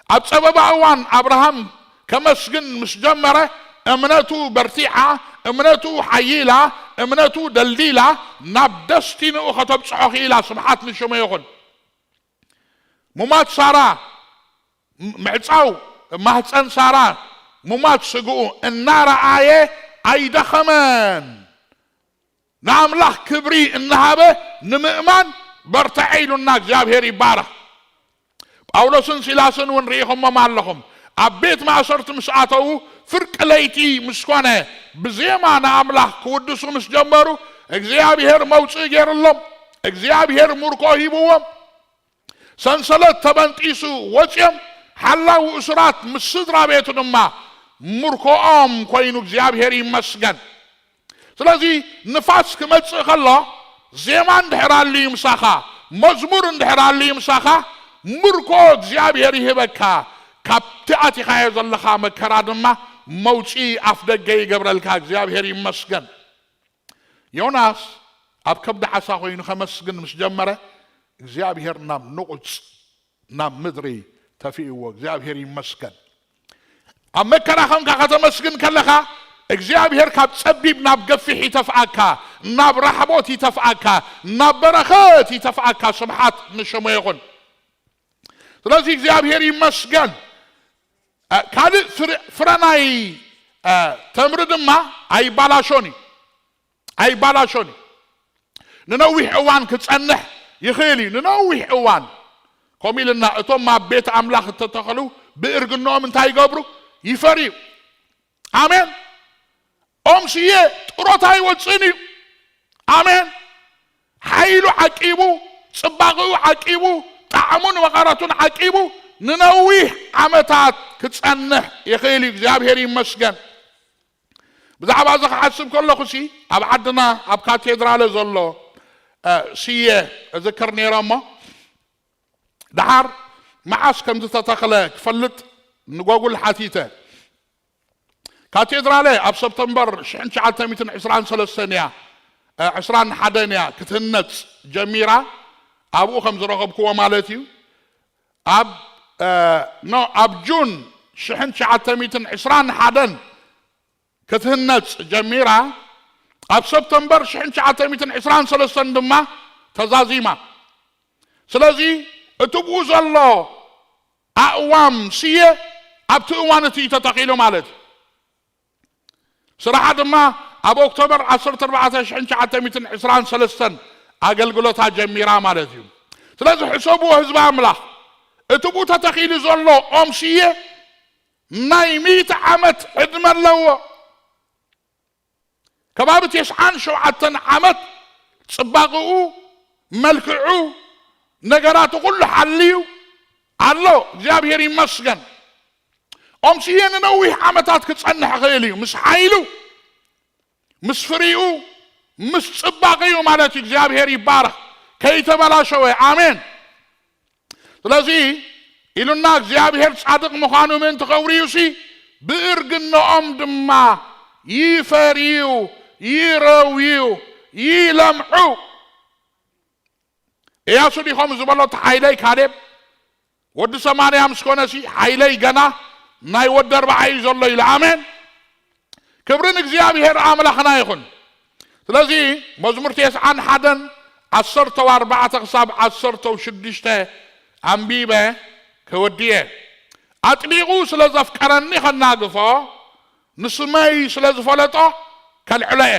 ኣብ ጸበባ እዋን ኣብርሃም ከመስግን ምስ ጀመረ፣ እምነቱ በርቲዓ፣ እምነቱ ሓይላ፣ እምነቱ ደልዲላ፣ ናብ ደስቲንኡ ከተብጽሖ ክኢላ። ስብሓት ንሽሙ ይኹን። ሙማት ሳራ፣ ምዕጻው ማህፀን ሳራ፣ ሙማት ስግኡ እናረኣየ ኣይደኸመን። ንኣምላኽ ክብሪ እናሃበ ንምእማን በርትዐ ኢሉና። እግዚኣብሔር ይባረኽ። ጳውሎስን ሲላስን እውን ርኢኹሞም ኣለኹም። ኣብ ቤት ማእሰርቲ ምስ ኣተዉ፣ ፍርቂ ለይቲ ምስ ኮነ፣ ብዜማ ንኣምላኽ ክውድሱ ምስ ጀመሩ፣ እግዚኣብሔር መውፅኢ ገይሩሎም። እግዚኣብሔር ምርኮ ሂብዎም። ሰንሰለት ተበንጢሱ ወፅዮም። ሓላው እሱራት ምስ ስድራ ቤቱ ድማ ምርኮኦም ኮይኑ። እግዚኣብሔር ይመስገን። ስለዚ ንፋስ ክመጽእ ከሎ፣ ዜማ እንድሕር ኣልዩ ምሳኻ፣ መዝሙር እንድሕር ኣልዩ ምሳኻ፣ ምርኮ እግዚኣብሔር ይህበካ። ካብቲ ኣቲኻዮ ዘለኻ መከራ ድማ መውፅኢ ኣፍ ደገ ይገብረልካ። እግዚኣብሔር ይመስገን። ዮናስ ኣብ ከብዲ ዓሳ ኮይኑ ከመስግን ምስ ጀመረ፣ እግዚኣብሔር ናብ ንቑጽ፣ ናብ ምድሪ ተፊእዎ። እግዚኣብሔር ይመስገን። ኣብ መከራ ኸምካ ከተመስግን ከለኻ፣ እግዚኣብሔር ካብ ጸቢብ ናብ ገፊሕ ይተፍኣካ፣ ናብ ራሕቦት ይተፍኣካ፣ ናብ በረኸት ይተፍኣካ። ስብሓት ንሽሙ ይኹን። ስለዚ እግዚኣብሔር ይመስገን። እ፣ ካልእ ፍረ፣ ፍረ ናይ፣ እ፣ ተምሪ ድማ ኣይባላሾን እዩ። ኣይባላሾን እዩ። ንነዊሕ እዋን ክጸንሕ ይኽእል እዩ። ንነዊሕ እዋን። ከምኡ ኢልና፣ እቶም ኣብ ቤት ኣምላኽ እተተኽሉ ብእርግንኦም እንታይ ይገብሩ? ይፈርዩ። ኣሜን። ኦም ስየ ጥሮታ ኣይወፅእን እዩ። ኣሜን። ሓይሉ ዓቂቡ፣ ጽባቕኡ ዓቂቡ፣ ጣዕሙን መቐረቱን ዓቂቡ፣ ንነዊሕ ዓመታት ክጸንሕ ይኽእል እዩ። እግዚኣብሔር ይመስገን። ብዛዕባ እዚ ክሓስብ ከለኹ ሲ፣ ኣብ ዓድና ኣብ ካቴድራለ ዘሎ፣ እ፣ ስየ እዝክር ነይረ እሞ፣ ደሓር መዓስ ከም ዝተተኽለ ክፈልጥ ንጎጉል ሓቲተ። ካቴድራለ ኣብ ሰፕተምበር ሽሕን ትሽዓተ ሚእትን ዕስራን ሰለስተን እያ፣ እ፣ ዕስራን ሓደን እያ ክትህነጽ ጀሚራ፣ ኣብኡ ከም ዝረኸብክዎ ማለት እዩ። ኣብ፣ እ፣ ኖ፣ ኣብ ጁን ሽሕን ትሽዓተ ሚእትን ዕስራን ሓደን ክትህነጽ ጀሚራ፣ ኣብ ሰፕተምበር ሽሕን ትሽዓተ ሚእትን ዕስራን ሰለስተን ድማ ተዛዚማ። ስለዚ እቲ ብኡ ዘሎ ኣእዋም ስየ ኣብቲ እዋን እቲ እዩ ተተኺሉ ማለት እዩ። ስራሓ ድማ ኣብ ኦክቶበር ዓሰርተ ኣርባዕተ ሽሕን ትሽዓተ ሚእትን ዕስራን ሰለስተን ኣገልግሎታ ጀሚራ ማለት እዩ። ስለዚ ሕሰብዎ ህዝቢ ኣምላኽ፣ እቲ ብኡ ተተኺሉ ዘሎ ኦም ስየ ናይ ሚእቲ ዓመት ዕድመ ኣለዎ። ከባቢ ተስዓን ሸውዓተን ዓመት ጽባቕኡ፣ መልክዑ፣ ነገራቱ ኩሉ ሓልዩ ኣሎ። እግዚኣብሔር ይመስገን። ኦም ስየ ንነዊሕ ዓመታት ክጸንሕ ይኽእል እዩ። ምስ ሓይሉ፣ ምስ ፍሪኡ፣ ምስ ጽባቕኡ ማለት እዩ። እግዚኣብሔር ይባረኽ። ከይተበላሸወ። ኣሜን። ስለዚ ኢሉና፣ እግዚኣብሔር ጻድቕ ምዃኑ ምእንቲ ከውርዩሲ፣ ብእርግንኦም ድማ ይፈርዩ፣ ይረውዩ፣ ይለምዑ። እያሱ ዲኾም ዝበሎ፣ እቲ ሓይለይ ካሌብ፣ ወዲ ሰማንያ ምስ ኮነሲ፣ ሓይለይ ገና ናይ ወዲ ኣርብዓ እዩ ዘሎ ኢሉ። ኣሜን። ክብሪ ንእግዚኣብሔር ኣምላኽና ይኹን። ስለዚ መዝሙር ተስዓን ሓደን፣ ዓሰርተው ኣርባዕተ ክሳብ ዓሰርተው ሽዱሽተ ኣንቢበ ክወድየ። ኣጥቢቑ ስለ ዘፍቀረኒ ከናግፎ፣ ንስመይ ስለ ዝፈለጦ ከልዕሎ እየ።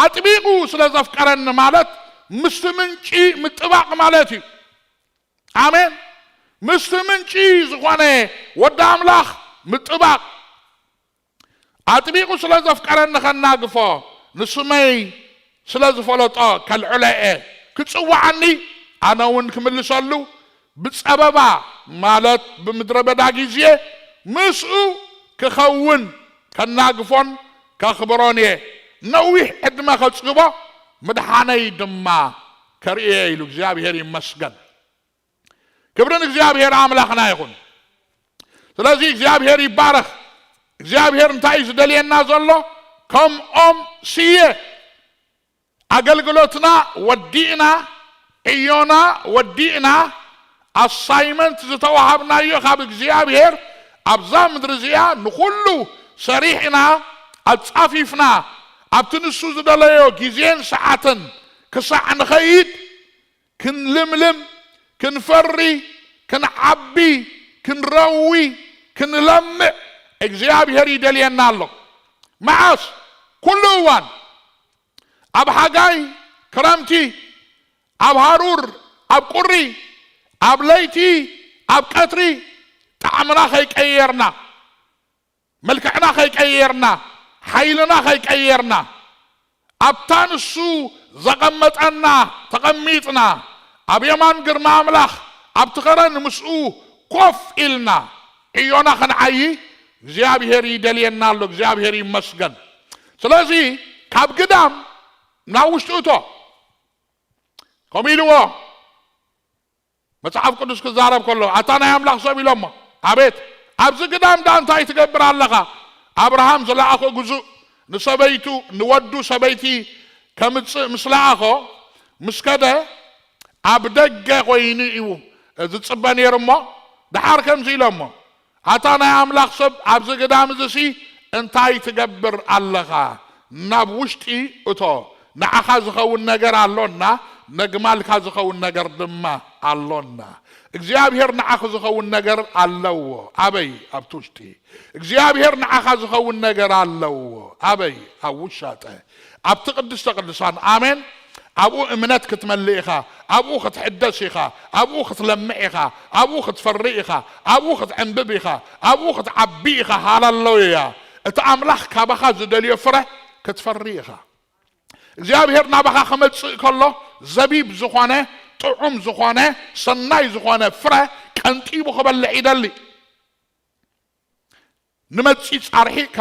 ኣጥቢቑ ስለ ዘፍቀረኒ ማለት ምስቲ ምንጪ ምጥባቕ ማለት እዩ። ኣሜን። ምስቲ ምንጪ ዝኾነ ወዲ ኣምላኽ ምጥባቕ። ኣጥቢቑ ስለ ዘፍቀረኒ ከናግፎ፣ ንስመይ ስለ ዝፈለጦ ከልዕሎ እየ። ክጽውዓኒ፣ ኣነ እውን ክምልሰሉ፣ ብጸበባ ማለት ብምድረ በዳ ግዜ ምስኡ ክኸውን ከናግፎን ከኽብሮን እየ። ነዊሕ ዕድመ ከጽግቦ፣ ምድሓነይ ድማ ከርእየ ኢሉ። እግዚኣብሔር ይመስገን። ክብሪ ንእግዚኣብሔር ኣምላኽና ይኹን። ስለዚ እግዚኣብሔር ይባረኽ። እግዚኣብሔር እንታይ እዩ ዝደልየና ዘሎ? ከምኦም ስየ ኣገልግሎትና ወዲእና፣ ዕዮና ወዲእና፣ ኣሳይመንት ዝተዋሃብናዮ ካብ እግዚኣብሔር ኣብዛ ምድሪ እዚኣ ንኹሉ ሰሪሕና፣ ኣጻፊፍና፣ ኣብቲ ንሱ ዝደለዮ ግዜን ሰዓትን ክሳዕ ንኸይድ ክንልምልም፣ ክንፈሪ፣ ክንዓቢ፣ ክንረዊ፣ ክንለምዕ እግዚኣብሔር ይደልየና ኣሎ። መዓስ? ኩሉ እዋን። ኣብ ሓጋይ፣ ክረምቲ፣ ኣብ ሃሩር፣ ኣብ ቁሪ፣ ኣብ ለይቲ፣ ኣብ ቀትሪ፣ ጣዕምና ከይቀየርና፣ መልክዕና ከይቀየርና፣ ሓይልና ከይቀየርና፣ ኣብታ ንሱ ዘቐመጠና ተቐሚጥና፣ ኣብ የማን ግርማ ኣምላኽ፣ ኣብቲ ኸረን ምስኡ ኮፍ ኢልና፣ ዕዮና ክንዓዪ እግዚኣብሔር ይደልየና ኣሎ። እግዚኣብሔር ይመስገን። ስለዚ ካብ ግዳም ናብ ውሽጢ እቶ፣ ከምኡ ኢልዎ መጽሓፍ ቅዱስ ክዛረብ ከሎ፣ ኣታ ናይ ኣምላኽ ሰብ ኢሎሞ። ኣቤት፣ ኣብዚ ግዳም ደኣ እንታይ ትገብር ኣለኻ? ኣብርሃም ዝለኣኾ ግዙእ ንሰበይቱ፣ ንወዱ ሰበይቲ ከምጽእ ምስ ለኣኾ፣ ምስ ከደ፣ ኣብ ደገ ኮይኑ እዩ ዝጽበ ነይሩ እሞ፣ ደሓር ከምዚ ኢሎሞ፣ ኣታ ናይ ኣምላኽ ሰብ፣ ኣብዚ ግዳም እዚሲ እንታይ ትገብር ኣለኻ? ናብ ውሽጢ እቶ። ንዓኻ ዝኸውን ነገር ኣሎና፣ ነግማልካ ዝኸውን ነገር ድማ ኣሎና። እግዚኣብሔር ንዓኺ ዝኸውን ነገር ኣለዎ። ኣበይ? ኣብቲ ውሽጢ። እግዚኣብሔር ንዓኻ ዝኸውን ነገር ኣለዎ። ኣበይ? ኣብ ውሻጠ። ኣብቲ ቅድስተ ቅዱሳን። ኣሜን። ኣብኡ እምነት ክትመልእ ኢኻ፣ ኣብኡ ክትሕደስ ኢኻ፣ ኣብኡ ክትለምዕ ኢኻ፣ ኣብኡ ክትፈሪ ኢኻ፣ ኣብኡ ክትዕንብብ ኢኻ፣ ኣብኡ ክትዓቢ ኢኻ። ሃለሉያ። እቲ ኣምላኽ ካባኻ ዝደልዮ ፍረ ክትፈሪ ኢኻ። እግዚኣብሔር ናባኻ ክመጽእ ከሎ፣ ዘቢብ ዝኾነ፣ ጥዑም ዝኾነ፣ ሰናይ ዝኾነ ፍረ ቀንጢቡ ክበልዕ ይደሊ። ንመጺ ጻርሒቕካ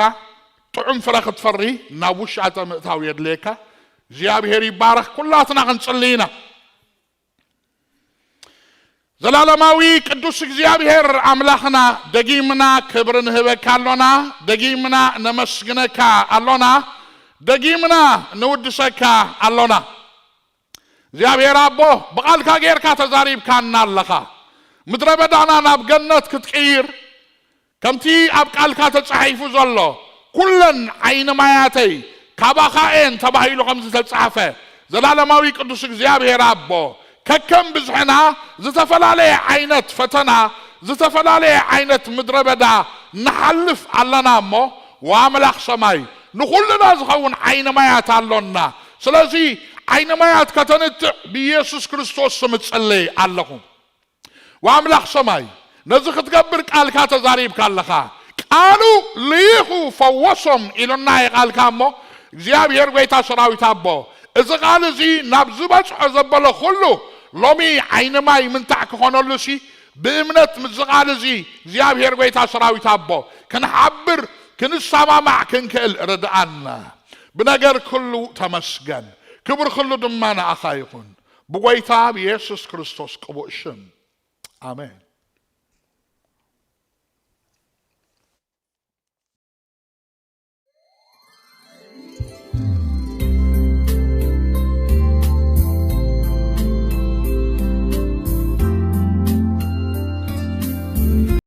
ጥዑም ፍረ ክትፈሪ ናብ ውሻጠ ምእታው የድልየካ። እግዚኣብሔር ይባረኽ። ኩላትና ክንጽሊ ኢና። ዘላለማዊ ቅዱስ እግዚኣብሔር ኣምላኽና፣ ደጊምና ክብሪ ንህበካ ኣሎና፣ ደጊምና ነመስግነካ ኣሎና፣ ደጊምና ንውድሰካ ኣሎና። እግዚኣብሔር ኣቦ፣ ብቓልካ ጌርካ ተዛሪብካና ኣለኻ። ምድረ በዳና ናብ ገነት ክትቅይር፣ ከምቲ ኣብ ቃልካ ተጻሒፉ ዘሎ፣ "ኩለን ዓይኒ ማያተይ ካባኻ እየን" ተባሂሉ ከም ዝተጻሕፈ፣ ዘላለማዊ ቅዱስ እግዚኣብሔር ኣቦ፣ ከከም ብዝሕና ዝተፈላለየ ዓይነት ፈተና፣ ዝተፈላለየ ዓይነት ምድረ በዳ ንሓልፍ ኣለና እሞ፣ ወኣምላኽ ሰማይ፣ ንኹልና ዝኸውን ዓይኒ ማያት ኣሎና። ስለዚ ዓይኒ ማያት ከተንትዕ ብኢየሱስ ክርስቶስ ስም እጽሊ ኣለኹ። ወኣምላኽ ሰማይ፣ ነዚ ክትገብር ቃልካ ተዛሪብካ ኣለኻ። ቃሉ ልኢኹ ፈወሶም ኢሉና እዩ ቃልካ እሞ፣ እግዚኣብሔር ጐይታ ሰራዊት ኣቦ፣ እዚ ቃል እዚ ናብ ዝበጽሖ ዘበለ ኩሉ ሎሚ ዓይኒ ማይ ምንታዕ ክኾነሉ ሲ፣ ብእምነት ምስዚ ቃል እዚ እግዚኣብሔር ጐይታ ሰራዊት ኣቦ ክንሓብር፣ ክንሰማማዕ ክንክእል ርድኣና። ብነገር ኩሉ ተመስገን፣ ክብሪ ኩሉ ድማ ንኣኻ ይኹን። ብጐይታ ብየሱስ ክርስቶስ ቅቡእ ሽም። ኣሜን።